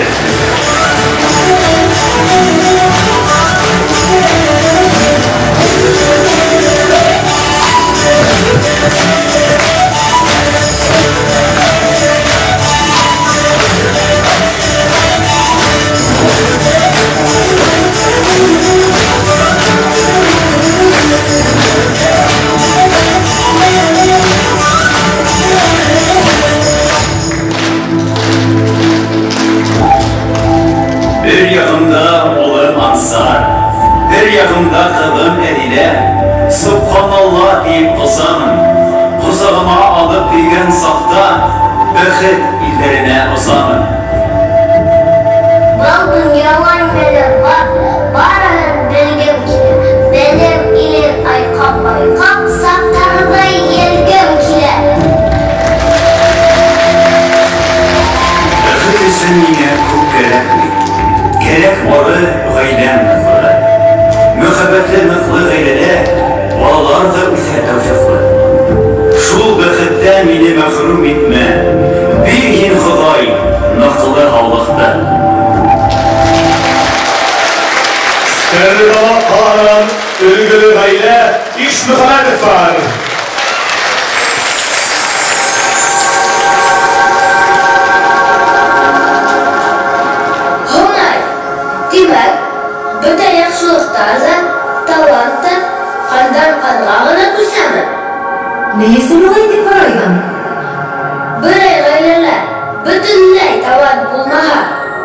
Бер яғымда улым Ансар, бер яғымда ҡыҙым Әҙилә. Субханалла тиеп ҡосамын. Ҡосағыма алып килгән саҡта бәхет илдәренә осамын. Был донъяла нимәләр бар, барыһын белгем килә. Белем илен айҡап-айҡап, саптарҙай елгем килә. Бәхет өсөн миңә күп кәрәкмәй. Кәрәк бары ғаиләм ныҡлығы. Мөхәббәтле ныҡлы ғаиләлә балалар ҙа үҫә тәүфиҡлы. Шул бәхеттән мине мәхрүм итмә. Бир һин, Хоҙай, ныҡлы һаулыҡты. Стәрлетамаҡ ҡалаһынан өлгөлө ғаилә Ишмөхәмәтовтар. Һомай, тимәк, бөтә яҡшылыҡтар ҙа, талант та ҡандан ҡанға ғына күсәме? Ни өсөн улай тип һорайһың? Берәй ғаиләлә бөтөнләй талант булмаһа,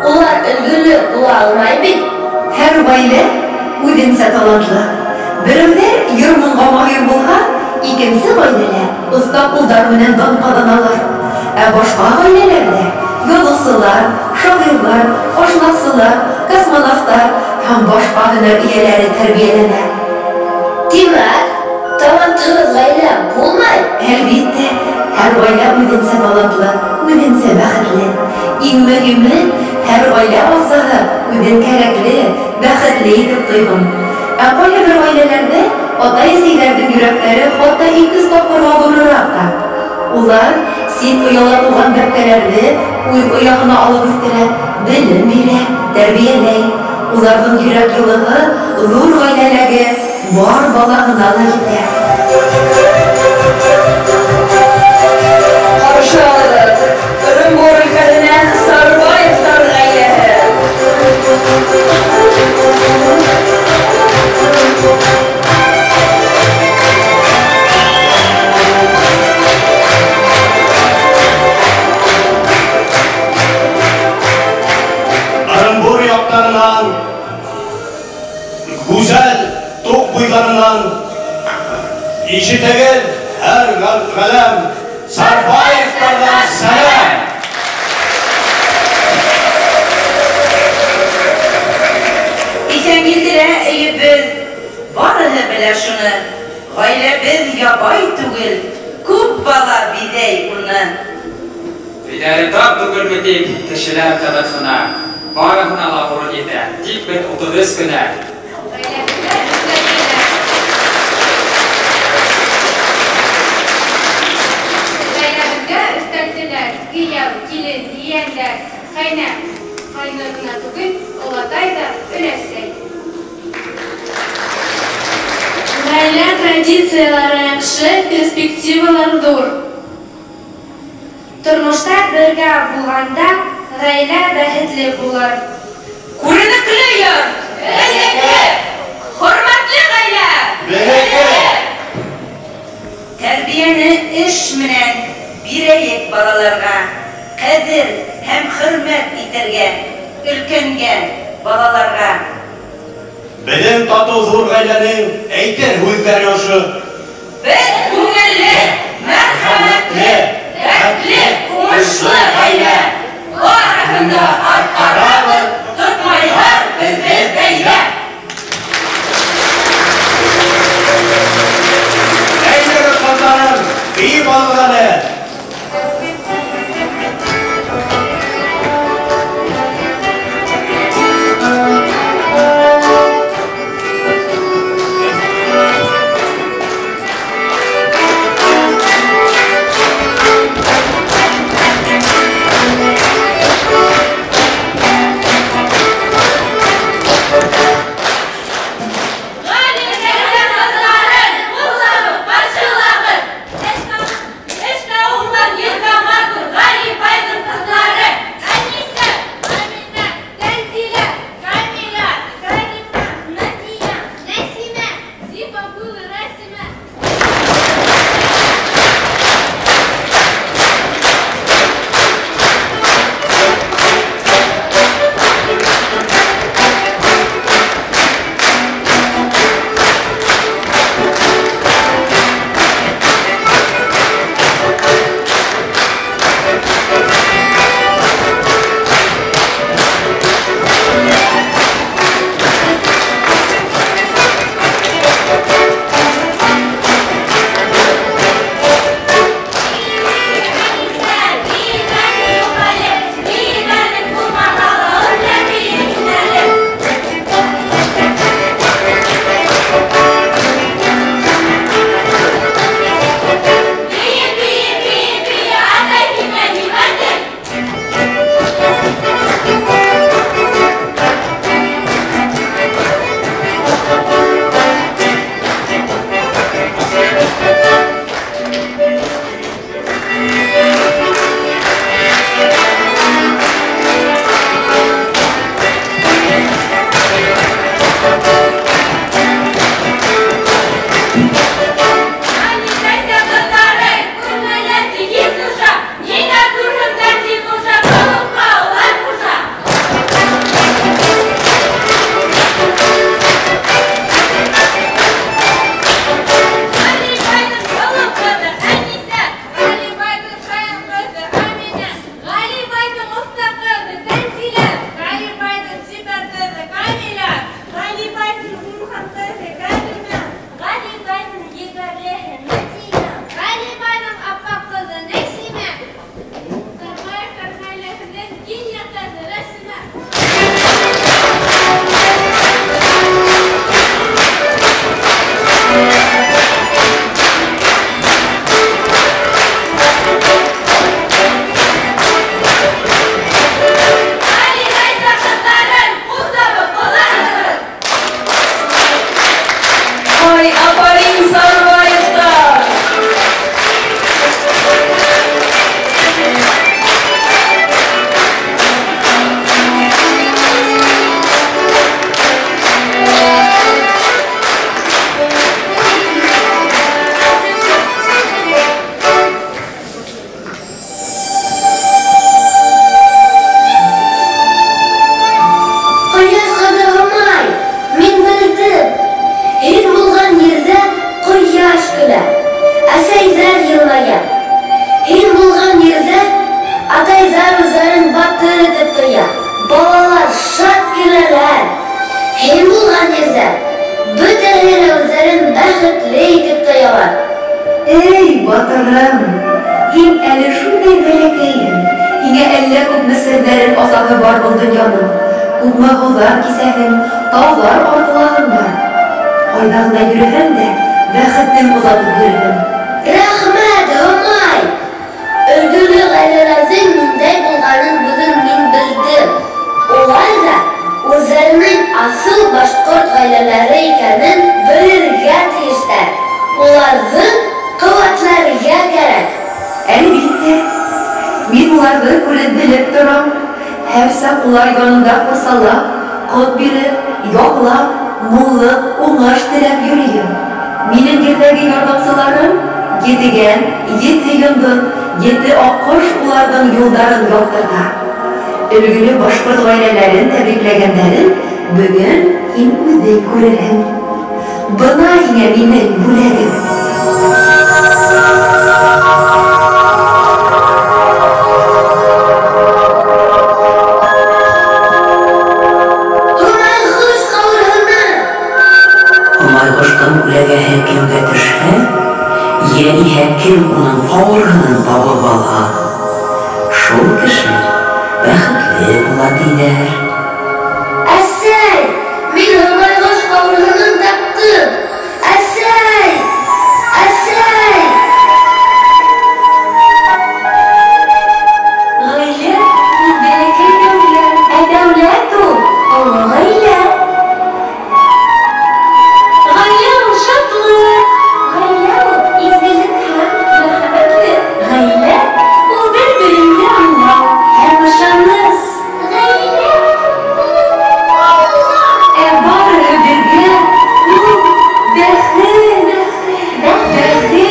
улар өлгөлө була алмай бит. Һәр ғаилә үҙенсә талантлы. Берәүҙәр йыр-моңға маһир булһа, икенсе ғаиләлә оҫта ҡулдар менән дан ҡаҙаналар. Ә башҡа ғаиләләрҙә яҙыусылар, шағирҙар, ашнаҡсылар, космонавтар һәм башҡа һөнәр эйәләре тәрбиәләнә. Тимәк, талантһыҙ ғаилә булмай? Әлбиттә, Һәр ғаилә үҙенсә талантлы, үҙенсә бәхетле. Иң мөһиме, һәр ғаилә ағзаһы үҙен кәрәкле, бәхетле итеп тойһон. Ә ҡайһы бер ғаиләләрҙә атай-әсәйҙәрҙең йөрәктәре хатта 200 тапҡырға ҙурыраҡ та. Улар сит ояла туған бәпкәләрҙе үҙ ояһына алып үҫтерә, белем бирә, тәрбиәләй. Уларҙың йөрәк йылыһы ҙур ғаиләләге бар балаһына ла етә. Ҡаршы алығыҙ Ырымбур өлкәһенән Сарбаевтар ғаиләһе. Ырымбур яҡтарынан, гүзәл тоҡ буйҙарынан ишетегеҙ һәр ғаләм Сарбаевтарҙан сәләм! Иҫәнгилделә өйөбөҙ, барыһы белә шуны. Ғаиләбеҙ ябай түгел, күп бала биҙәй уны. Өйҙәре тар түгелме тип кешеләр ҡыҙыҡһына. Барыһына ла урын етә, тик беҙ 33 кенә. Ғаиләбеҙгә өҫтәлделәр, кейәү, килен, ейәндәр, ҡәйнә, ҡайны ғына түгел, олатай ҙа, өләсәй. Ғаилә традициялары яҡшы, перспективалар ҙур. Тормошта бергә булғанда ғаилә бәхетле булыр. Күренекле йорт, беҙҙеке! Хөрмәтле ғаилә, беҙҙеке! Тәрбиәне эш менән бирәйек балаларға, ҡәҙер һәм хөрмәт итергә, өлкәнгә, балаларға. Беҙҙең татыу ҙур ғаиләнең әйтер һүҙҙәре ошо. Беҙ күңелле, мәрхәмәтле, дәртле, уңышлы ғаилә. Барыһын да атҡарабыҙ, тотмайҙар беҙҙе бәйҙә. Әйҙәгеҙ, ҡыҙҙарым, бейеп алығыҙ әле. Малайҙар үҙҙәрен батыр итеп тоя. Балалар шат көләләр. Һин булған ерҙә бөтәһе лә үҙҙәрен бәхетле итеп тоялар. Эй, батырым, һин әле шундай бәләкәйһең. Һиңә әллә күпме серҙәрен асаһы бар был донъяның. Күпме һыуҙар кисәһең, тауҙар артылаһың бар. Ҡайҙа ғына йөрөһәң дә, бәхетең оҙатып йөрөһөн. Рәхмәт, Һомай! Өлгөлө ғаиләләрҙең ниндәй булғанын бөгөн мин белдем. Улар ҙа үҙҙәренең аҫыл башҡорт ғаиләләре икәнен белергә тейештәр. Уларҙы ҡеүәтләргә кәрәк. Әлбиттә, мин уларҙы күреп белеп торам. Һәр саҡ улар янында ҡурсалап, ҡот биреп, яҡлап, муллыҡ, уңыш теләп йөрөйөм. Минең ерҙәге ярҙамсыларым етегән, ете йондоҙ, ете аҡҡош уларҙың юлдарын яҡтырта. Өлгөлө башҡорт ғаиләләрен тәбрикләгәндәрен бөгөн һин үҙең күрерһең. Бына һиңә минең бүләгем. Һомай ҡош ҡауырһыны! Һомай ҡоштоң күләгәһе кемгә төшһә, йә иһә кем уның ҡауырһынын табып алһа, шул кеше бәхетле була тиҙәр. Әсәй, мин һомай ҡош ҡауырһынын таптым! Әсәй! Әсәй! Ғаилә ул бәләкәй дәүләт, ә дәүләт ул оло ғаилә. Ғаилә ул шатлыҡ, ғаилә ул изгелек һәм мәрхәмәтлек. Ғаилә ул бер-береңде аңлау һәм ышаныс. Ғаилә ул Алла! Ә барыһы бергә ул бәхет, бәхет, бәхет,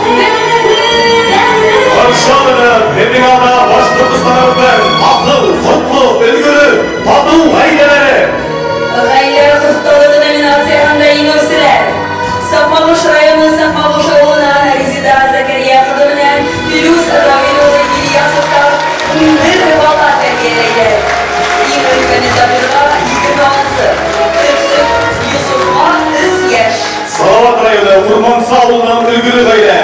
бәхет. Қаршы алынып, беҙҙең алда Башҡортостаныбыҙҙың аҡыл, ҡотло, өлгөлө, татыу ғаиләләре. Ғаилә оҫталығы номинацияһында еңеүселәр. Саҡмағош районы Саҡмағош ауылынан Резида Зәкәрйә ҡыҙы менән Филүс Равил улы Ильясовтар 11 бала тәрбиәләйҙәр. Иң өлкәне Дамирға 26, төпсөк Йософҡа 3 йәш. Салават районы Урмансы ауылынан өлгөлө ғаилә.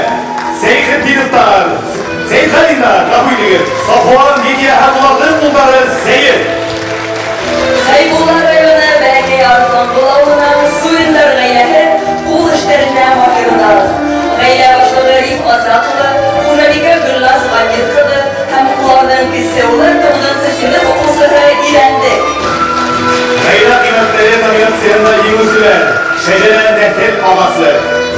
Сәйхетдиновтар, Сәйхәлиндар, ғәфү итегеҙ, Сафуан, Лидия һәм уларҙың улдары Сәйет. Хәйбулла районы Бәләкәй Арыҫланҡол ауылынан Суриндар ғаиләһе ҡул эштәренә маһирҙар. Ғаилә башлығы Риф Азат улы, хужабикә Гөлназ Ғамир ҡыҙы һәм уларҙың кесе улы 9-нсы синыф уҡыусыһы Ирәндек. Ғаилә ҡиммәттәре номинацияһында еңеүселәр. Шәжәрә нәҫел ағасы.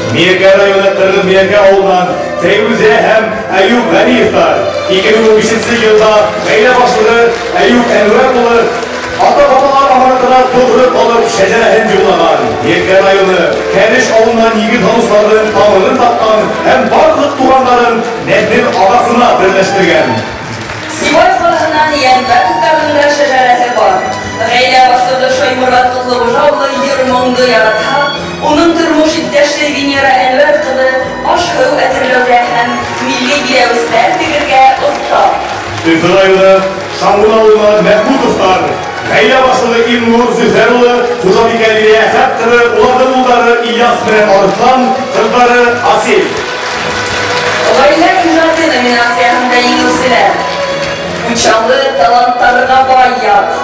Миәкә районы Ҡырғыҙ Миәкә ауылынан Фәйрүзә һәм Әйүп Ғәниевтар. 2015 йылда ғаилә башлығы Әйүп Әнүәр улы ата-бабалар аманатына тоғро ҡалып шәжәрәһен юллаған. Миәкә районы Кәнеш ауылынан егет танысыларҙың тамырын тапҡан һәм барлыҡ туғандарын нәҫел ағасына берләштергән. Сибай ҡалаһынан Йәнбәковтарҙың да шәжәрәһе бар. Ғаилә башлығы Шайморат Ҡотлоғужа улы йыр-моңдо яратһа, уның тормош иптәше Венера Әнүәр ҡыҙы аш-һыу әҙерләүгә һәм милли биләүестәр тегергә оҫта. Өфө районы Шамғын ауылынан Мәхмүтовтар. Ғаилә башлығы Илнур Зөфәр улы, хужабикә Лилиә Әхәт ҡыҙы, уларҙың улдары Ильяс менән Арыҫлан, ҡыҙҙары Асил. Ғаилә ижады номинацияһында еңеүселәр. Учалы таланттарға бай яҡ,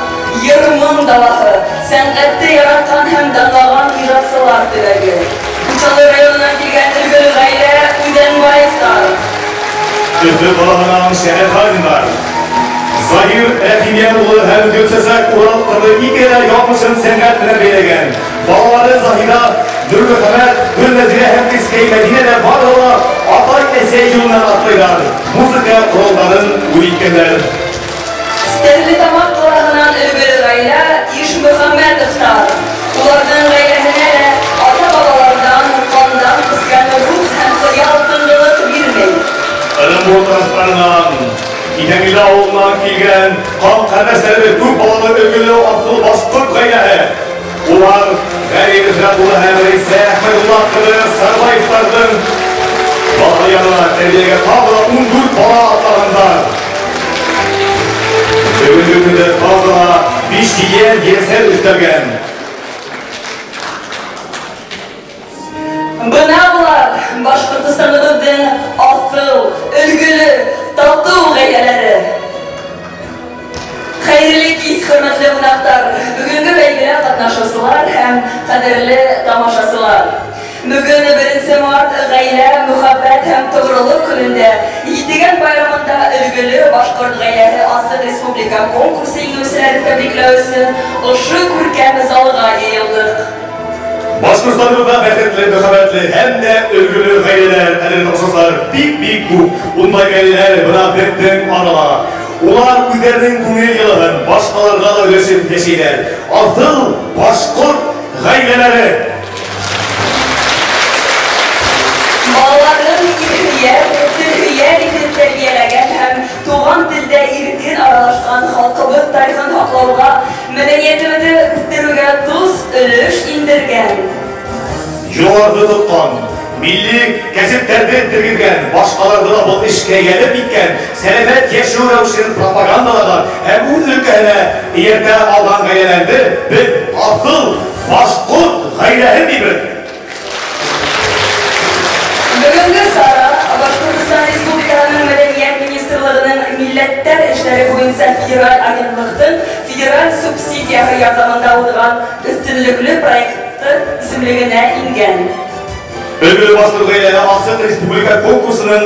йыр-моң далаһы, сәнғәтте яратҡан һәм данлаған ижадсылар төбәге. Учалы районынан килгән өлгөлө ғаилә Үҙәнбаевтар. Өфө ҡалаһынан Шәһәрханиндар. Заһир Рәхимйән улы һәм Гөлсәсәк Урал ҡыҙы икәү яҙмышын сәнғәт менән бәйләгән. Балалары Заһида, Нурмөхәмәт, Гөлнәзирә һәм Кескәй Мәдинә лә барыһы ла атай-әсәй юлынан атлайҙар. Музыка ҡоралдарын үҙ иткәндәр. Стәрлетамаҡ ҡалаһынан өлгөлө ғаилә Ишмөхәмәтовтар. Уларҙың ғаиләһенә лә ата-бабаларҙан ҡандан үҫкән рух һәм хыял тынғылыҡ бирмәй. Ырымбур тарафтарынан Иҙәңгилде ауылынан килгән ҡан ҡәрҙәштәребеҙ күп балалы өлгөлө аҫыл башҡорт ғаиләһе. Улар Ғәли Рәхмәт улы һәм Рәйсә Әхмәдулла ҡыҙы Сарбаевтарҙың бала янына тәрбиәгә тағы ла 14 бала атлағандар. Бөгөнгө көндә тағы ла 5 киен ейәнсәр өҫтәлгән. Бына улар Башҡортостаныбыҙҙың аҫыл, өлгөлө, татыу ғаиләләре. Хәйерле кис, хөрмәтле ҡунаҡтар, бөгөнгө бәйгелә ҡатнашыусылар һәм ҡәҙерле тамашасылар. Бөгөн 1 март ғаилә, мөхәббәт һәм тоғролоҡ көнөндә Етегән байрамында өлгөлө башҡорт ғаиләһе асыҡ республика конкурсы еңеүселәрен тәбрикләү өсөн ошо күркәм залға йыйылдыҡ. Башҡортостаныбыҙҙа бәхетле, мөхәббәтле һәм дә өлгөлө ғаиләләр, ҡәҙерле тамашасылар, бик-бик күп. Ундай ғаиләләр бына беҙҙең арала. Улар үҙҙәренең күңел йылыһын башҡаларға ла өләшеп йәшәйҙәр. Аҫыл башҡорт ғаиләләре. Балаларын ирһөйәр, телһөйәр итеп тәрбиәләгән һәм туған телдә иркен аралашҡан халҡыбыҙ тарихын һаҡлауға, мәҙәниәтебеҙҙе үҫтереүгә тос өлөш индергән. Йолаларҙы тотҡан, милли кәсептәрҙе тергеҙгән, башҡаларҙы ла был эшкә йәлеп иткән, сәләмәт йәшәү рәүешен пропагандалаған һәм үҙ өлкәһенә эйәртә алған ғаиләләрҙе беҙ аҫыл башҡорт ғаиләһе тибеҙ. Бөгөнгө сара Башҡортостан Республикаһының Мәҙәниәт министрлығының милләттәр эштәре буйынса федераль агентлыҡтың федераль субсидияһы ярҙамында уҙған өҫтөнлөклө проекты исемлегенә ингән. Өлгөлө башҡорт ғаиләһе асыҡ республика конкурсының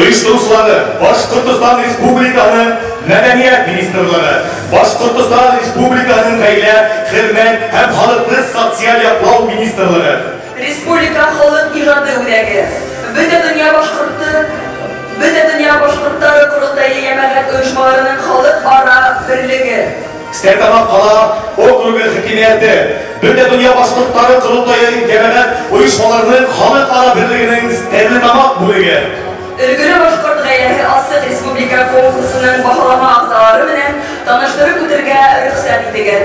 ойоштороусылары Башҡортостан Республикаһының Мәҙәниәт министрлығы, Башҡортостан Республикаһының Ғаилә, хеҙмәт һәм халыҡты социаль яҡлау министрлығы, Республика халыҡ ижады үҙәге, Бөтә донъя башҡорттары ҡоролтайы йәмәғәт ойошмаларының халыҡ-ара берлеге, Стәрлетамаҡ ҡала округы хакимиәте, Бөтә донъя башҡорттары ҡоролтайы йәмәғәт ойошмаларының халыҡ-ара берлегенең Стәрлетамаҡ бүлеге. Өлгөлө башҡорт ғаиләһе асыҡ республика конкурсының баһалама ағзалары менән таныштырып үтергә рөхсәт итегеҙ.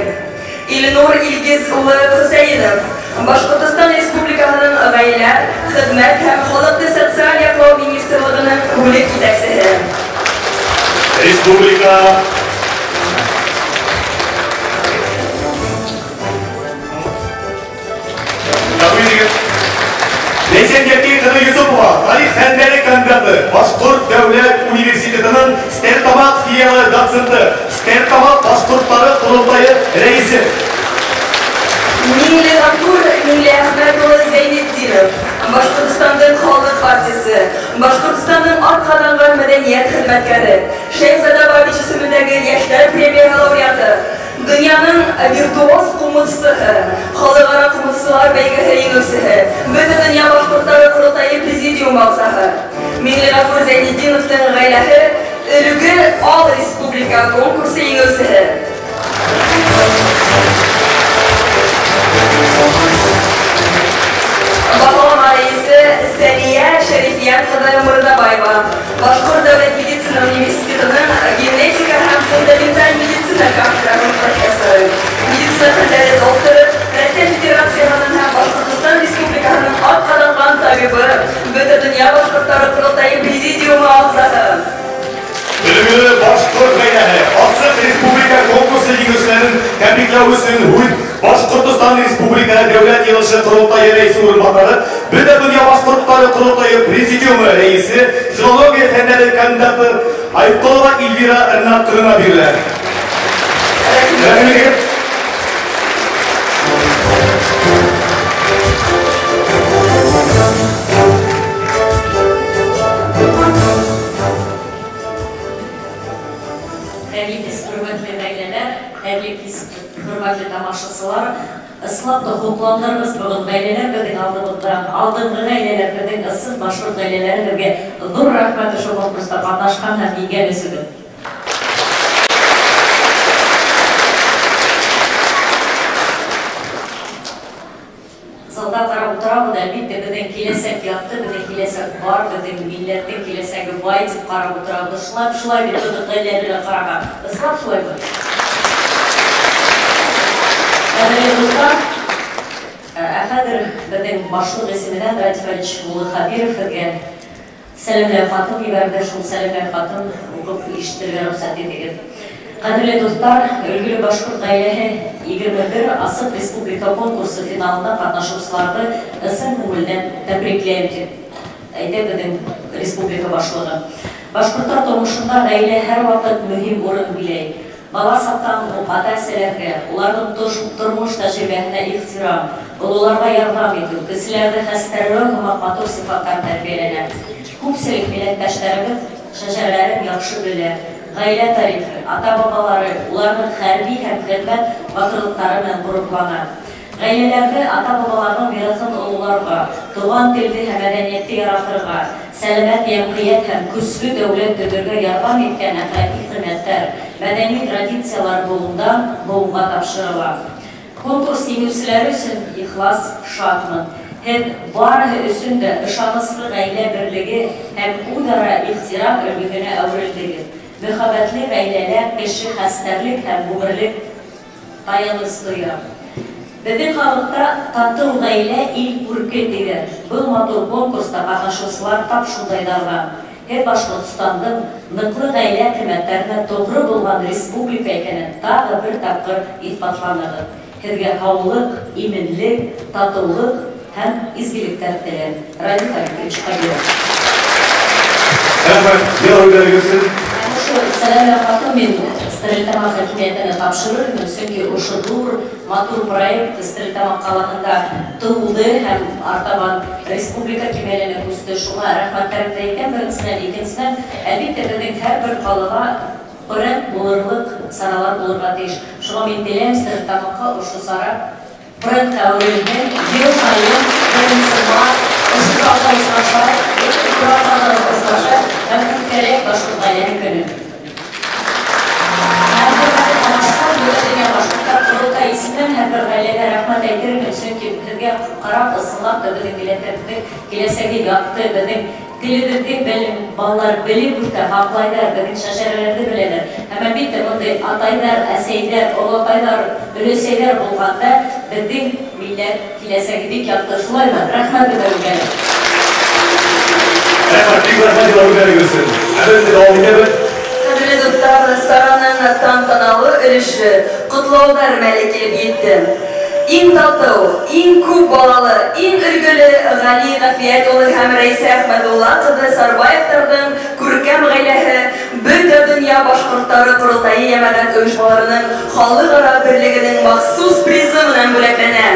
Илнур Илгиз улы Хөсәйенов, Башҡортостан Республикаһының Ғаилә, хеҙмәт һәм халыҡты социаль яҡлау министрлығының бүлек етәксеһе. Республика Ләйсән Йәкей ҡыҙы Йосопова, тарих фәндәре кандидаты, Башҡорт дәүләт университетының Стәрлетамаҡ филиалы доценты, Стәрлетамаҡ башҡорттары ҡоролтайы рәйесе. Миңлеғафур Миңлеәхмәт улы Зәйнетдинов, Башҡортостандың халыҡ артисы, Башҡортостандың атҡаҙанған мәҙәниәт хеҙмәткәре, Шәйхзада Бабич исемендәге йәштәр премияһы лауреаты, донъяның виртуоз ҡумыҙсыһы, халыҡ-ара ҡумыҙсылар бәйгеһе еңеүсеһе, Бөтә донъя башҡорттары ҡоролтайы президиум ағзаһы. Миңлеғафур Зәйнетдиновтың ғаиләһе Өлгө ал республика конкурсы еңеүсеһе. Баһалама рәйесе Сәлиә Шәрифйән ҡыҙы Мырҙабаева, Башҡорт дәүләт медицина университетының генетика һәм фундаменталь медицина кафедрасының профессоры, медицина фәндәре докторы, Россия Федерацияһының һәм Башҡортостан Республикаһының атҡаҙанған табибы, Бөтә донъя башҡорттары ҡоролтайы президиумы ағзаһы. Өлгөлө башҡорт ғаиләһе асыҡ республика конкурсы еңеүселәрен тәбрикләү өсөн һүҙ Башҡортостан Республикаһы Дәүләт Йыйылышы ҡоролтайы рәйесе урынбаҫары, Бөтә донъя башҡорттары ҡоролтайы президиумы рәйесе, филология фәндәре кандидаты Айыпҡолова Эльвира Ринат ҡыҙына бирелә. Рәхмәт. Хөрмәтле ғаиләләр, хәйерле кис, хөрмәтле тамашасылар. Ысынлап та һоҡландырғыс бөгөн ғаиләләр беҙҙең алдыбыҙҙа, алдынғы ғаиләләр беҙҙең ысын башҡорт ғаиләләре беҙгә ҙур рәхмәт ошо конкурста ҡатнашҡан һәм еңгән өсөн. Залда ҡарап ултырабыҙ, әлбиттә, беҙҙең киләсәк яҡты, беҙҙең киләсәк бар, беҙҙең милләттең киләсәге бай тип ҡарап ултырабыҙ. Шулай, шулай бит беҙ ғаилә белән ҡараған. Ысынлап шулаймы? Ҡәҙерле дуҫтар, ә хәҙер беҙҙең башлыҡ исеменән Радий Фәрич улы Хәбиров һеҙгә сәләмләү хатын ебәрҙе. Шул сәләмләү хатын уҡып ишетергә рөхсәт итегеҙ. Ҡәҙерле дуҫтар, өлгөлө башҡорт ғаиләһе 21 асыҡ республика конкурсы финалында ҡатнашыусыларҙы ысын күңелдән тәбрикләйем, тип әйтә беҙҙең республика башлығы. Башҡорттар тормошонда ғаилә һәр ваҡыт мөһим урын биләй. Бала саҡтан уҡ ата-әсәләргә, уларҙың тормош тәжрибәһенә ихтирам, ололарға ярҙам итеү, кеселәрҙе хәстәрләү һымаҡ матур сифаттар тәрбиәләнә. Күпселек милләттәштәребеҙ шәжәрәләрен яҡшы белә. Ғаилә тарихы, ата-бабалары, уларҙың хәрби һәм хеҙмәт батырлыҡтары менән ғорурлана. Ғаиләләрҙе ата-бабаларҙың мираҫын ололарға, туған телде һәм мәҙәниәтте яратырға, сәләмәт йәмғиәт һәм көслө дәүләт төҙөргә ярҙам иткән әхлаҡи ҡиммәттәр, мәҙәни традициялар быуындан быуынға тапшырыла. Конкурс еңеүселәре өсөн ихлас шатмын. Һеҙ барыһы өсөн дә ышаныслы ғаилә берлеге һәм үҙ-ара ихтирам өлгөһөнә әүерелдегеҙ. Мөхәббәтле ғаиләлә кеше хәстәрлек һәм ғүмерлек таяныс тоя. Беҙҙең халыҡта татыу ғаилә ил күрке тиҙәр. Был матур конкурста ҡатнашыусылар тап шундайҙарға. Һеҙ Башҡортостандың ныҡлы ғаилә ҡиммәттәренә тоғро булған республика икәнен тағы бер тапҡыр иҫбатланығыҙ. Һеҙгә һаулыҡ, именлек, татыулыҡ һәм изгелектәр теләйем. Радий Фаритович Хабиров. Рәхмәт, йыл Сәләмә хатын мин Стәрлетамаҡ хакимиәтенә тапшырырмын, сөнки ошо ҙур матур проект Стәрлетамаҡ ҡалаһында тыуҙы һәм артабан республика кимәленә күсте. Шуға рәхмәттәремде әйтәм, беренсенән, икенсенән, әлбиттә, беҙҙең һәр бер ҡалаға бренд булырлыҡ саралар булырға тейеш. Шуға мин теләйем Стәрлетамаҡҡа ошо сара брендҡа әүерелһен, йыл һайын 1 март ошо залда осраша, тура осраша һәм үткәрәйек башҡорт ғаиләһе көнөн. Башҡорттар ҡоролтай исеменән һәр бер ғаиләгә рәхмәт әйтермен, сөнки һеҙгә ҡарап ысынлап та беҙҙең милләттәрҙең киләсәге яҡты, беҙҙең телебеҙҙе балалар белеп үҫә, һаҡлайҙар, беҙҙең шәжәрәләрҙе беләләр. Һәм әлбиттә бындай атайҙар, әсәйҙәр, олатайҙар, өләсәйҙәр булғанда беҙҙең милләт киләсәге бик яҡты. Шулаймы? Рәхмәт беҙгә. Рәхмәт, бик рәхмәт йылдар өсөн. Әлбиттә, дауам итәбеҙ. Ҡәҙерле дуҫтар, сараның тантаналы өлөшө ҡотлауҙар мәле килеп етте. Иң татыу, иң күп балалы, иң өлгөлө Ғәли Ғәфиәт улы һәм Рәйсә Әхмәдулла ҡыҙы Сарбаевтарҙың күркәм ғаиләһе Бөтә донъя башҡорттары ҡоролтайы йәмәғәт ойошмаларының халыҡ-ара берлегенең махсус призы менән бүләкләнә.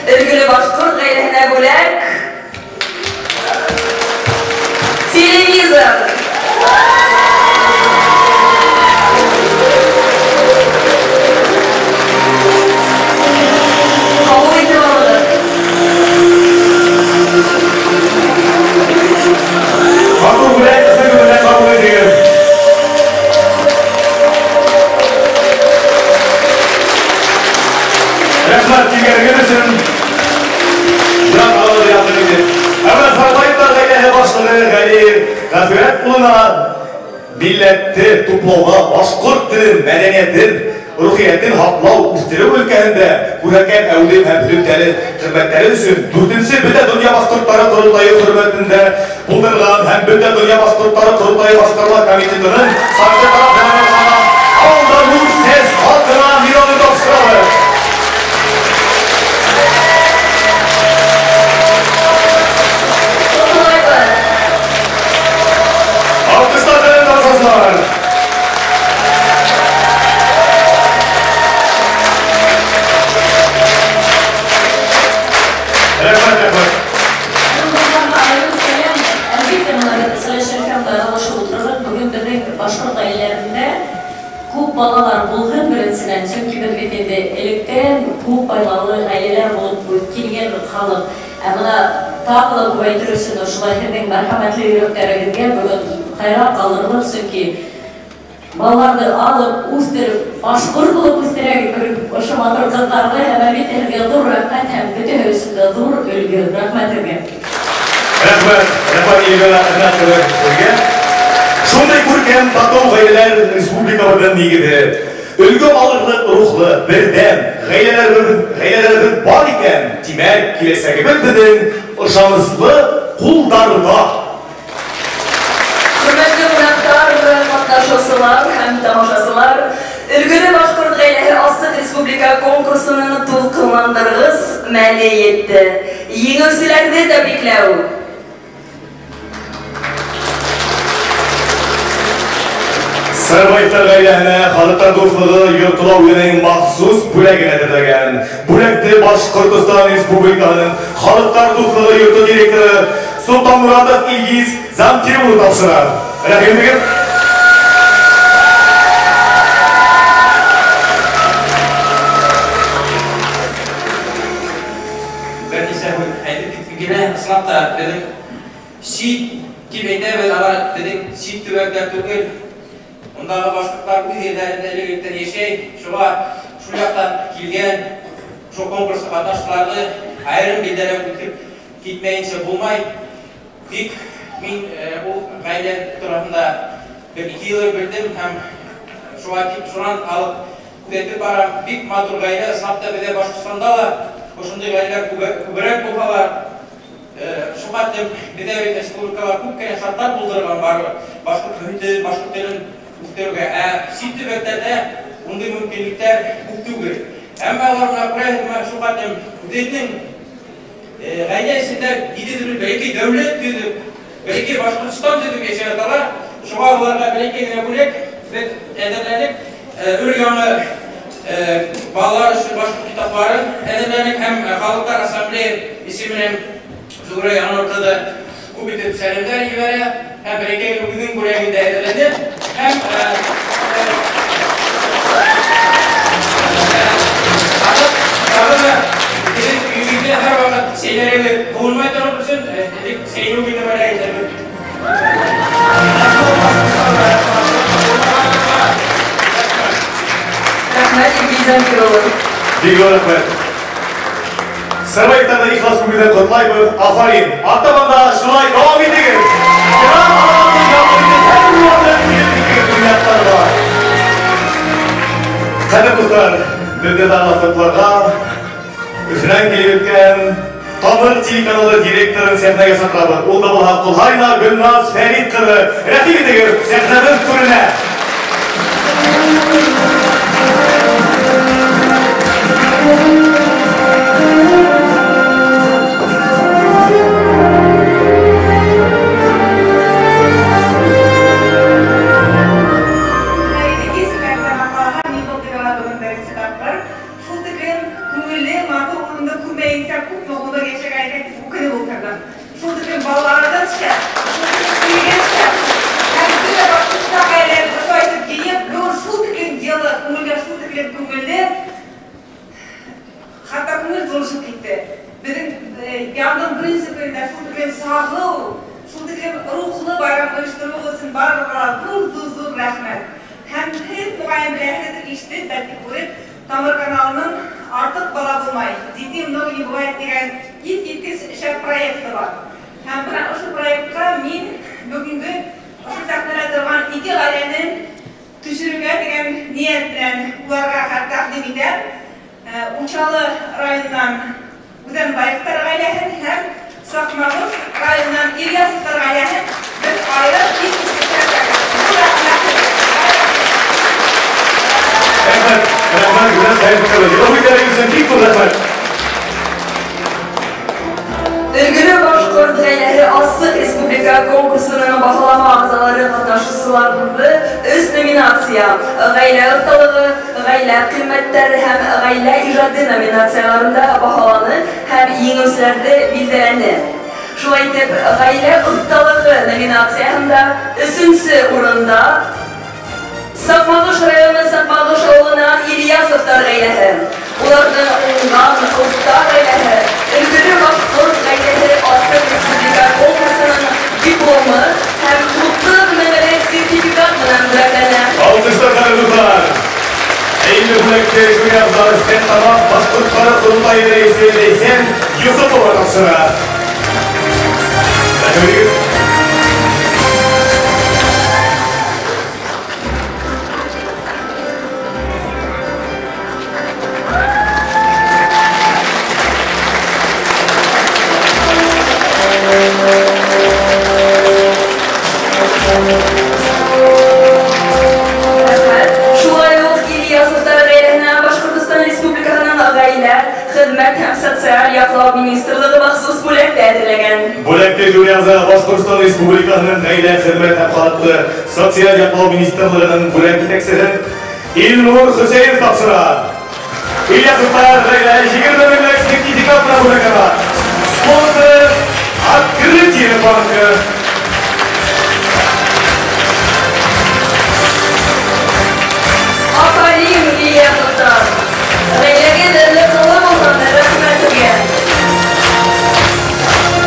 Өлгөлө башҡорт ғаиләһенә бүләк телевизор. Матур бүләк, ысын күңелдән ҡабул итегеҙ. Рәхмәт килгәнегеҙ өсөн. Җан алыр яҡын ине. Әммә Сарбаевтар ғаиләһе башлығы Ғәли Ғәфиәт улына милләтте туплауға, башҡорт телен, мәҙәниәтен, рухиәтен һаҡлау, үҫтереү өлкәһендә күрһәткән әүҙем һәм һөҙөмтәле хеҙмәттәре өсөн 4-нсе Бөтә донъя башҡорттары ҡоролтайы хөрмәтендә булдырылған һәм Бөтә донъя башҡорттары ҡоролтайы башҡарма комитетының сайты тарафынан Алданур Сәс халҡына миҙалын тапшырабыҙ. Алҡыштар менән тамашасылар. Рәхмәт, рәхмәт. Бөгөн беҙҙең башҡорт ғаиләләрендә күп балалар булһын беренсенән, сөнки беҙ бит инде электән күп балалы ғаиләләр булып килгән халыҡ. Ә бына тағы ла күбәйтер өсөн ошолай һеҙҙең мәрхәмәтле йөрәктәрегеҙгә бөгөн хайран ҡалырлыҡ, сөнки балаларҙы алып, үҫтереп, башҡорт булып үҫтерәгеҙ бөгөн ошо матур ҡыҙҙарҙы. Һәм әлбиттә һеҙгә ҙур рәхмәт һәм бөтәһе өсөн дә ҙур өлгө. Рәхмәт һеҙгә. Рәхмәт, рәхмәт Эльвира Әхмәт ҡыҙы һеҙгә. Шундай күркәм татыу ғаиләләр республикабыҙҙың нигеҙе. Өлгө алырлыҡ рухлы, берҙәм ғаиләләребеҙ бар икән, тимәк, киләсәгебеҙ беҙҙең ышаныслы ҡулдарҙа. Хөрмәтле ҡунаҡтар, ҡатнашыусылар һәм тамашасылар, Өлгөлө башҡорт ғаиләһе асыҡ республика конкурсының тулҡынландырғыс мәле етте. Еңеүселәрҙе тәбрикләү. Сырбаевтар ғаиләһенә Халыҡтар дуҫлығы йорто үҙенең махсус бүләген әҙерләгән. Бүләкте Башҡортостан Республикаһының Халыҡтар дуҫлығы йорто директоры Солтанмуратов Илгиз Замтир улы тапшыра. Рәхим итегеҙ. Бернисә һүҙ әйтеп киткем килә. Ысынлап та беҙҙең сит тип әйтәбеҙ, алар беҙҙең сит төбәктәр түгел. Ундағы башҡорттар үҙ ерҙәрендә элек-электән йәшәй. Шуға шул яҡтан килгән шул конкурсҡа ҡатнашыусыларҙы айырым билдәләп үтеп китмәйенсә булмай. Тик мин ул ғаилә тураһында бер-ике йыл белдем һәм шуға шунан алып күҙәтеп барам. Бик матур ғаилә, ысынлап та беҙҙә Башҡортостанда ла ошондай ғаиләләр күберәк булһалар, шуға тип беҙҙә бит республикала күп кенә шарттар булдырылған бар башҡорт мөхите, башҡорт телен үҫтереүгә. Ә сит төбәктәрҙә ундай мөмкинлектәр күп түгел. Әммә улар менән күрәһегеҙме, шуға тип үҙенең ғаилә эсендә ниндәйҙер бер бәләкәй дәүләт төҙөп, бәләкәй Башҡортостан төҙөп йәшәп яталар. Шуға уларға бәләкәй генә бүләк беҙ әҙерләнек, өр-яңы балалар өсөн башҡорт китаптарын әҙерләнек һәм Халыҡтар Ассамблея исеменән Зөһрә Янур ҡыҙы күп итеп сәләмдәр ебәрә һәм бәләкәй генә үҙенең бүләген дә әҙерләне. Һәм тағы да өйөгөҙҙә һәр ваҡыт сәйләрегеҙ ҡыуылмай тороп өсөн элек сәйләү генә бүләк итәбеҙ. Рәхмәт, Илгиз Замир улы. Бик ҙур рәхмәт. Сырбаевтарҙы ихлас күңелдән ҡотлайбыҙ. Афарин. Артабан да шулай дауам итегеҙ. Йыраҡ араларҙы яҡын итеп, һәр ваҡыт килеп китегеҙ уйнаҡтарға. Ҡәҙерле дуҫтар, беҙҙе тағы ҡотларға Өфөнән килеп еткән Тамыр телеканалы директорын сәхнәгә саҡырабыҙ. Ул да булһа Ҡолһайна Гөлназ Фәрит ҡыҙы. Рәхим итегеҙ, сәхнәбеҙ түренә. Өлгөлө башҡорт ғаиләһе асыҡ республика конкурсының баһалама ағзалары ҡатнашыусыларҙы өс номинация: ғаилә оҫталығы, ғаилә ҡиммәттәре һәм ғаилә ижады номинацияларында баһаланы һәм еңеүселәрҙе билдәләне. Шулай итеп, ғаилә оҫталығы номинацияһында өсөнсө урында Саҡмағош районы Саҡмағош ауылынан Ильясовтар ғаиләһе. Уларҙың уңған оҫта ғаиләһе, өлгөлө башҡорт ғаиләһе асыҡ республика конкурсының дипломы һәм 30 меңлек сертификат менән бүләкләнә. Алҡыштар, дуҫтар. Инде бүләкте жюри ағзалары Стәрлетамаҡ башҡорттары ҡоролтайы рәйесе Ләйсән Йосопова тапшыра. Рәхмәт. Шулай уҡ Социаль яҡлау министрлығының бүләк етәксеһе Илнур Хөсәйенов тапшыра. Ильясовтар ғаиләһе 20 меңлек сертификат менән бүләкләнә. Спонсор Открытие банкы. Афарин, Ильясовтар! Ғаиләгеҙ ныҡлы булһын, рәхмәт һеҙгә.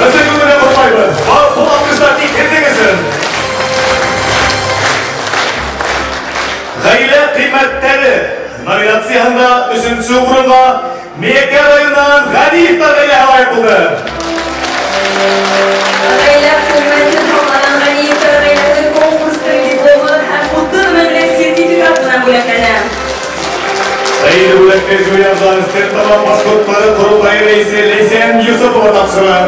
Өсөн күңелдән ҡотлайбыҙ. Был алҡыштар тик һеҙҙең өсөн. Ғаилә ҡиммәттәре номинацияһында 3-нсе урынға Миәкә районынан Ғәниевтар ғаиләһе лайыҡ булды. Ғаилә ҡиммәтен һаҡлаған Ғәниевтар ғаиләһе конкурстың дипломы һәм 30 меңлек сертификат менән бүләкләнә. Ғаилә бүләкте жюри ағзаһы Стерлитамаҡ башҡорттары ҡоролтайы рәйесе Ләйсән Йосопова тапшыра.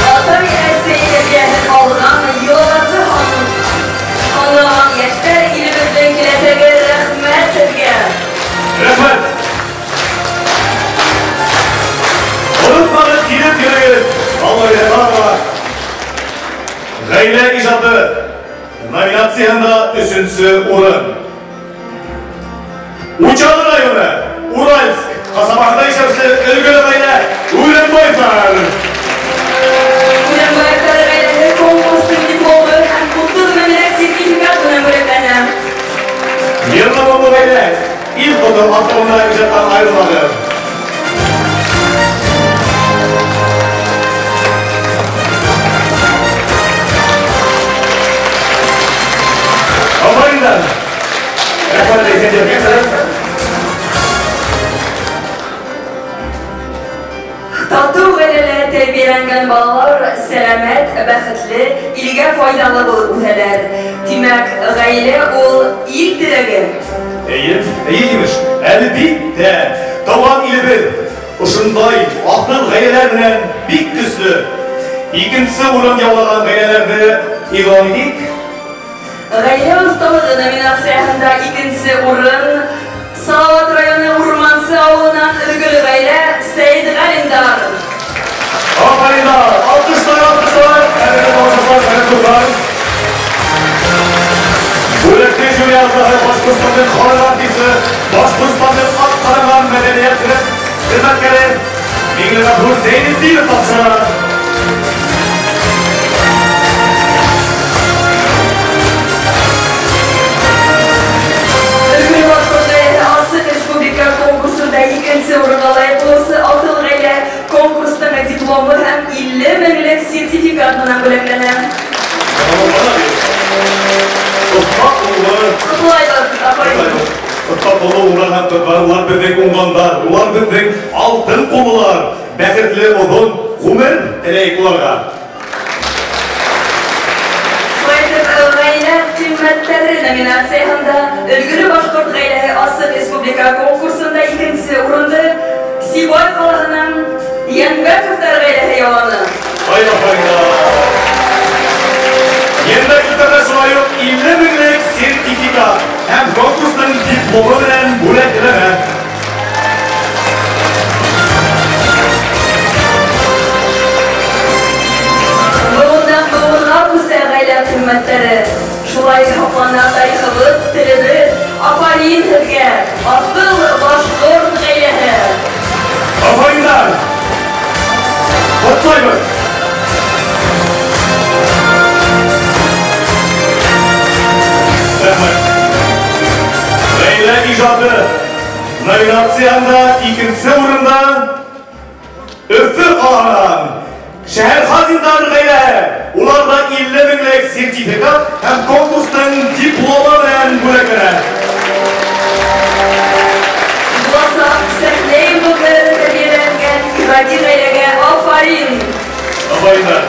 Атай-әсәй тәрбиәһен алған йолаларҙы аңлаған йәштәр илебеҙҙең киләсәге. Рәхмәт һеҙгә. Рәхмәт. Онотмағыҙ, килеп йөрөгөҙ. Алла. Ғаилә ижады номинацияһында 3-нсе урын. Учалы районы, Уральск ҡасабаһында йәшәүсе өлгөлө ғаилә Үләнбаевтар. Үләнбаевтар ғаиләһе конкурстың дипломы һәм 30 меңлек сертификат менән бүләкләнә. Йырлы моңло ғаилә ил ҡото атауында ижадтан айырылмағыҙ. Афариндар! Рәхмәт, Ләйсән Җәмгыяте. Татыу ғаиләлә тәрбиәләнгән балалар сәләмәт, бәхетле, илгә файҙалы булып үҫәләр. Тимәк, ғаилә ул ил терәге. Эйе, эйе имеш. Әлбиттә, тыуған илебеҙ ошондай аҡыл ғаиләләр менән бик көслө. Икенсе урын яулаған ғаиләләрҙе иғлан итик. Ғаилә оҫталығы номинацияһында 2-нсе урын Салават районы Урмансы ауылынан өлгөлө ғаилә Сәйетғәлиндар. Афариндар! Алҡыштар, алҡыштар! Ҡәҙерле тамашасылар, ҡәҙерле дуҫтар. Бүләкте жюри ағзаһы Башҡортостандың халыҡ артисы, Башҡортостандың атҡарған мәҙәниәт хеҙмәткәре Миңлеғәфүр Зәйнетдинов тапшыра. Өлгөлө башҡорт ғаиләһе асыҡ республика конкурсында 2-нсе урынға лайыҡ булыусы аҫыл ғаилә конкурстың дипломы һәм 50 меңлек сертификат менән бүләкләнә. Оҫта ҡуллы. Ҡотлайбыҙ, афарин. Оҫта ҡуллы уңған һәм ҡыҙҙар, улар беҙҙең уңғандар, улар беҙҙең алтын ҡуллылар. Бәхетле оҙон ғүмер теләйек уларға. Шулай итеп, ғаилә ҡиммәттәре номинацияһында өлгөлө башҡорт ғаиләһе асыҡ республика конкурсында 2-нсе урынды Сибай ҡалаһынан Йәнбәковтар ғаиләһе яуланы. Ай, афариндар! Йәнбәковтарға шулай уҡ 50 меңлек сертификат һәм конкурстың дипломы менән бүләкләнә. Быуындан быуынға күсә ғаилә ҡиммәттәре. Шулай һаҡлана тарихыбыҙ, телебеҙ. Афарин һеҙгә, аҫыл башҡорт ғаиләһе. Афариндар! Ҡотлайбыҙ! Рәхмәт. Ғаилә ижады номинацияһында 2-нсе урында Өфө ҡалаһынан Шәһәрхазиндар ғаиләһе. Улар ҙа 50 меңлек сертификат һәм конкурстың дипломы менән бүләкләнә. Буласаҡ сәхнә йондоҙҙары тәрбиәләнгән ижади ғаиләгә афарин! Афариндар!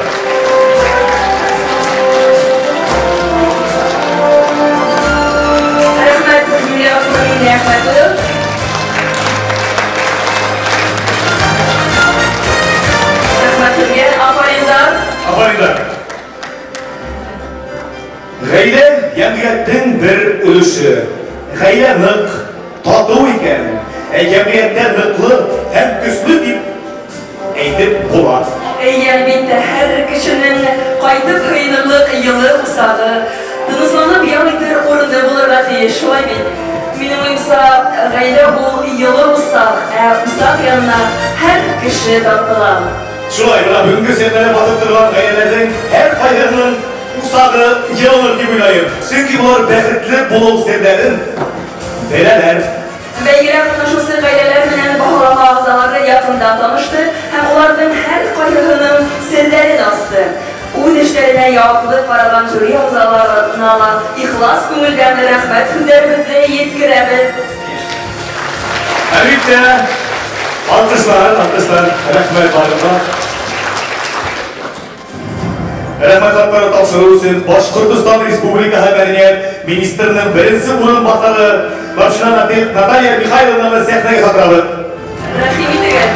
Рәхмәт, Юлия Ғафуровна Әхмәтова. Ғаилә йәмғиәттең бер өлөшө. Ғаилә ныҡ, татыу икән, ә йәмғиәттә ныҡлы һәм көслө тип әйтеп була. Эйе, әлбиттә, һәр кешенең ҡайтып һыйынырлыҡ йылы усағы, тынысланып ял итер урыны булырға тейеш, шулай бит? Минең уйымса, ғаилә ул йылы усаҡ, ә усаҡ янына һәр кеше тартыла. Шулай, бына бөгөнгө сәхнәлә баҫып торған ғаиләләрҙең һәр ҡайһыһының усағы йылылыр тип уйлайым. Сөнки улар бәхетле булыу серҙәрен беләләр. Бәйгелә ҡатнашыусы ғаиләләр менән баһалама ағзалары яҡындан танышты һәм уларҙың һәр ҡайһыһының серҙәрен асты. Үҙ эштәренә яуаплы ҡараған жюри ағзаларына ла ихлас күңелдән рәхмәт һүҙҙәребеҙҙе еткерәбеҙ. Әлбиттә, алҡышлар, алҡышлар, рәхмәт барығыҙға. Рәхмәт хаттары тапшырыу өсөн Башҡортостан Республикаһы Мәҙәниәт министрының беренсе урынбаҫары Лапшина Наталья Михайловнаны сәхнәгә саҡырабыҙ. Рәхим итегеҙ.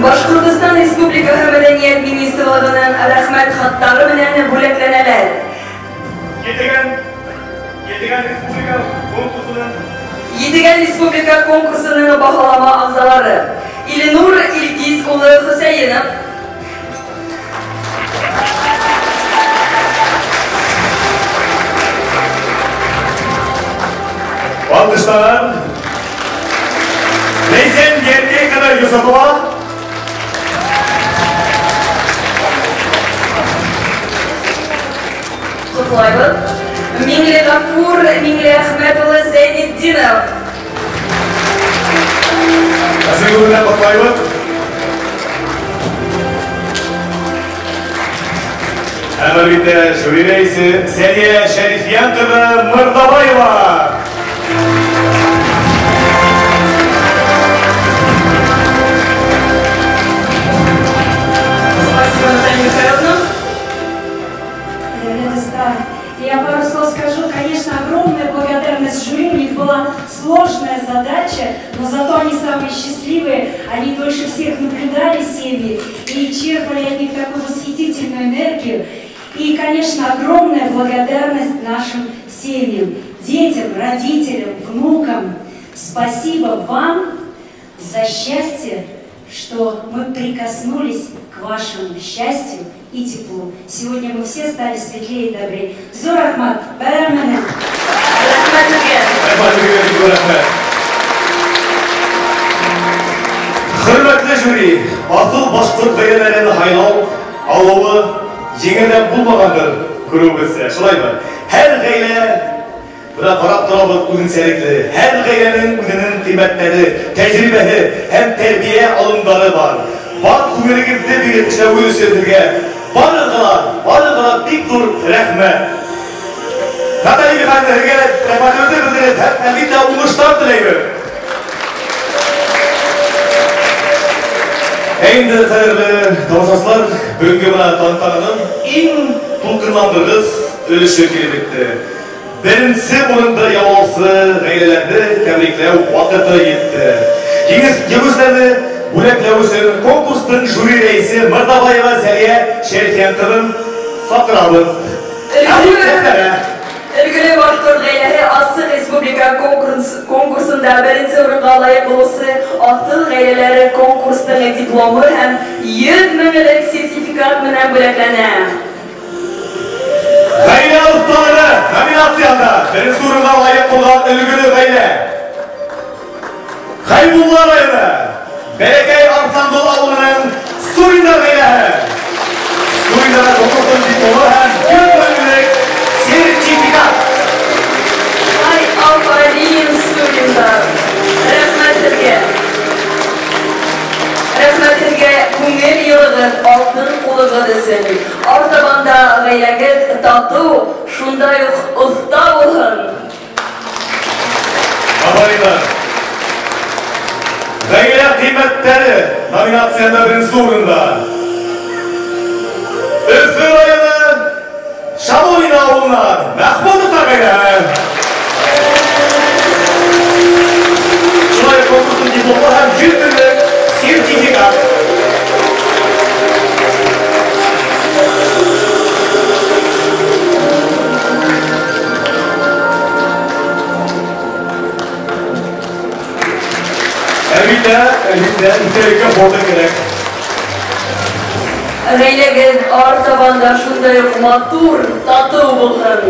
Башҡортостан Республикаһы Мәҙәниәт министрлығының рәхмәт хаттары менән бүләкләнәләр. Етегән Республика конкурсының Етегән Республика конкурсының баһалама ағзалары Илнур Илгиз улы Хөсәйенов, Алҡыштар. Ләйсән Гәркәй ҡыҙы Йосопова. Ҡотлайбыҙ. Миңлеғафур Миңлеәхмәт улы Зәйнетдинов. Әсәгү менән ҡотлайбыҙ. Һәм әлбиттә жюри рәисе Сәниә Шәрифйән ҡыҙы Мырҙабаева. Спасибо, Наталья Михайловна. Я пару слов скажу. Конечно, огромная благодарность жюри. У них была сложная задача, но зато они самые счастливые. Они дольше всех наблюдали семьи и черпали от них такую восхитительную энергию. И, конечно, огромная благодарность нашим семьям, детям, родителям, внукам. Спасибо вам за счастье, что мы прикоснулись к вашему счастью и теплу. Сегодня мы все стали светлее и добрее. Зур рәхмәт, бәрәмәне. Рәхмәт һеҙгә. Рәхмәт һеҙгә, рәхмәт. Хөрмәтле жюри, аҫыл башҡорт ғаиләләрен һайлау алыуы еңелдән булмағандыр, күреүебеҙсә. Шулаймы? Һәр ғаилә бына ҡарап торабыҙ үҙенсәлекле. Һәр ғаиләнең үҙенең ҡиммәттәре, тәжрибәһе һәм тәрбиә алымдары бар. Бар күңелегеҙҙе биреп эшләүегеҙ өсөн һеҙгә барығыҙға, барығыҙға бик ҙур рәхмәт. Наталья Михайловна, һеҙгә рәхмәтебеҙҙе белдереп һәм әлбиттә уңыштар теләйбеҙ. Ә инде, ҡәҙерле тамашасылар, бөгөнгө бына тантананың иң тулҡынландырғыс өлөшө килеп етте. Беренсе урынды яулаусы ғаиләләрҙе тәбрикләү ваҡыты етте. Еңеүселәрҙе бүләкләү өсөн конкурстың жюри рәисе Мырҙабаева Сәриә Шәрифйән ҡыҙын саҡырабыҙ. Өлгөлө башҡорт ғаиләһе Асыҡ республика конкурсында беренсе урынға лайыҡ булыусы аҫыл ғаиләләре конкурстың дипломы һәм 100 меңлек сертификат менән бүләкләнә. Ғаилә оҫталары номинацияһында беренсе урынға лайыҡ булған өлгөлө ғаилә Хәйбулла районы Бәләкәй Арыҫланғол ауылының Суриндар ғаиләһе. Суриндар конкурстың дипломы һәм 100 меңлек сертификат. Ай, афарин, Суриндар! Рәхмәт һеҙгә. Рәхмәт һеҙгә күңел йылығыҙ, алтын ҡулығыҙ өсөн. Артабан да ғаиләгеҙ татыу, шундай уҡ оҫта булһын. Афариндар! Ғаилә ҡиммәттәре номинацияһында беренсе урында Өфө районы Шамолино ауылынан Мәхмүтовтар ғаиләһе. Шулай уҡ конкурстың Әлбиттә, әлбиттә, иҫтәлеккә фото кәрәк. Ғаиләгеҙ артабан да шундай уҡ матур, татыу булһын.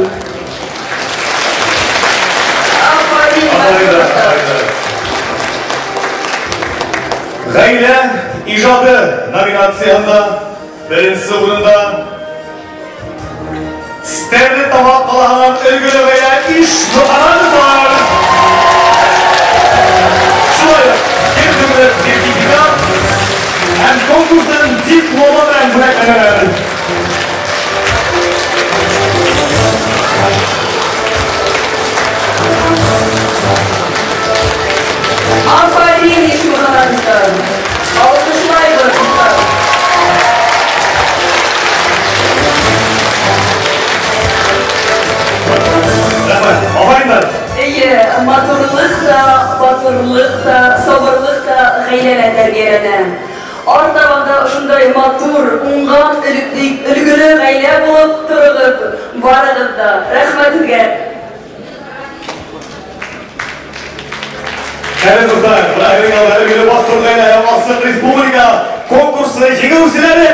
Афарин, башҡорттар! Ғаилә ижады номинацияһында беренсе урында Стәрлетамаҡ ҡалаһынан өлгөлө ғаилә Ишмөхәмәтовтар. Шулай уҡ кем сертификат һәм конкурстың дипломы менән бүләкләнәләр. Афарин, Ишмөхәмәтовтар! Алҡышлайбыҙ, дуҫтар! Рәхмәт. Афариндар! Эйе, матурлыҡ та, батырлыҡ та, сабырлыҡ та ғаиләлә тәрбиәләнә. Артабан да ошондай матур, уңған, өлгөлө ғаилә булып тороғоҙ. Барығыҙ ҙа рәхмәт һеҙгә. Хәҙер, дуҫтар, бына һеҙҙең алда өлгөлө башҡорт ғаиләһе асыҡ республика конкурсы еңеүселәре.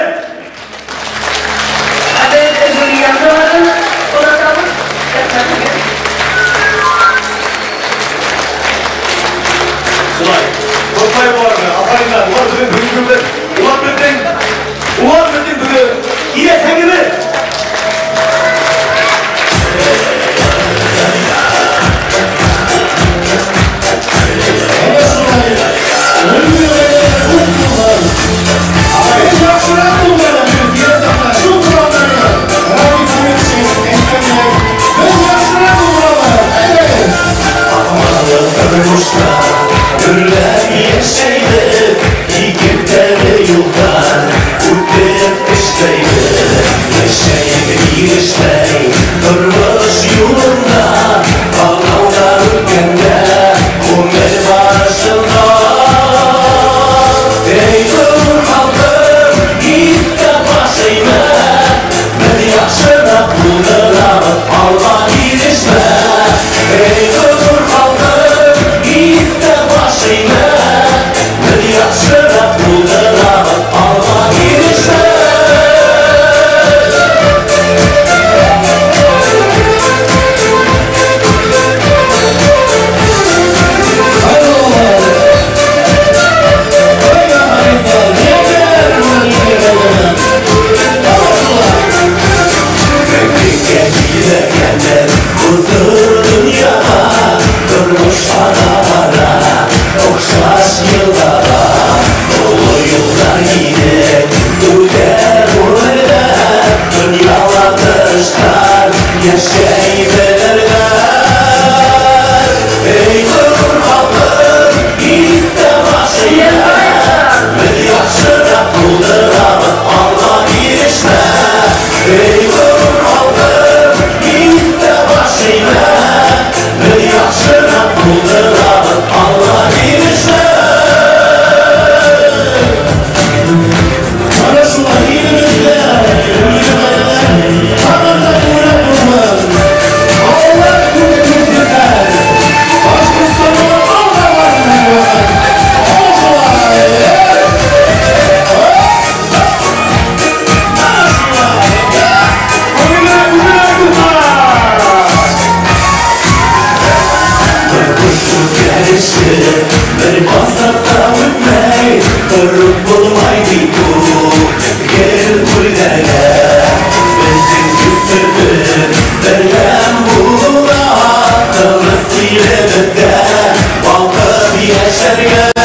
Ә беҙ жюри әғзаларын оҙатабыҙ. Рәхмәт һеҙгә. Шулай. Ҡотлай уларҙы, афариндар. Улар беҙҙең бөгөнгөбөҙ, улар беҙҙең бөгөн киләсәгебеҙ. Гөрләп йәшәйбеҙ, ике тәре юлдан үтеп эшләйбеҙ. Йәшәйек бирешләй тормош юлында, аңлауҙар үткәндә күңел барышында. Эй, ҙур халҡым, иҫкә баш эймә, беҙ яҡшыраҡ булдырабыҙ, алға ирешмә. Эй, ҙур халҡым, иҫкә баш эймә, беҙ яҡшыраҡ булдырабыҙ, алға ирешмә. Мәңгегә килгәнмен хозур донъяға, тормош ара оҡшаш йылғаға. Оло юлдар инеп үтә ғүмерҙәр, донъяла тырыштар йәшәй белерҙәр. Эй, ҙур халҡым, иҫтә баш эймә, беҙ яҡшыраҡ булдырабыҙ, алға ирешмә. Эй, ҙур халҡым, иҫтә баш эймә, беҙ яҡшыраҡ булдырабыҙ, алға ирешмә. Ана шулай илебеҙҙә һаман да күрә тормош. Алла күк күҙ Башҡортостанда алға барыр. Күңелле, күңелле, дуҫтар! Тормош үҙгәреше бер баҫаҡта үтмәй, тороп булмай бит ул гел түрҙәргә. Беҙҙең көсөбөҙ берҙәм булыуҙа, тыныс илебеҙҙә балҡып йәшәргә.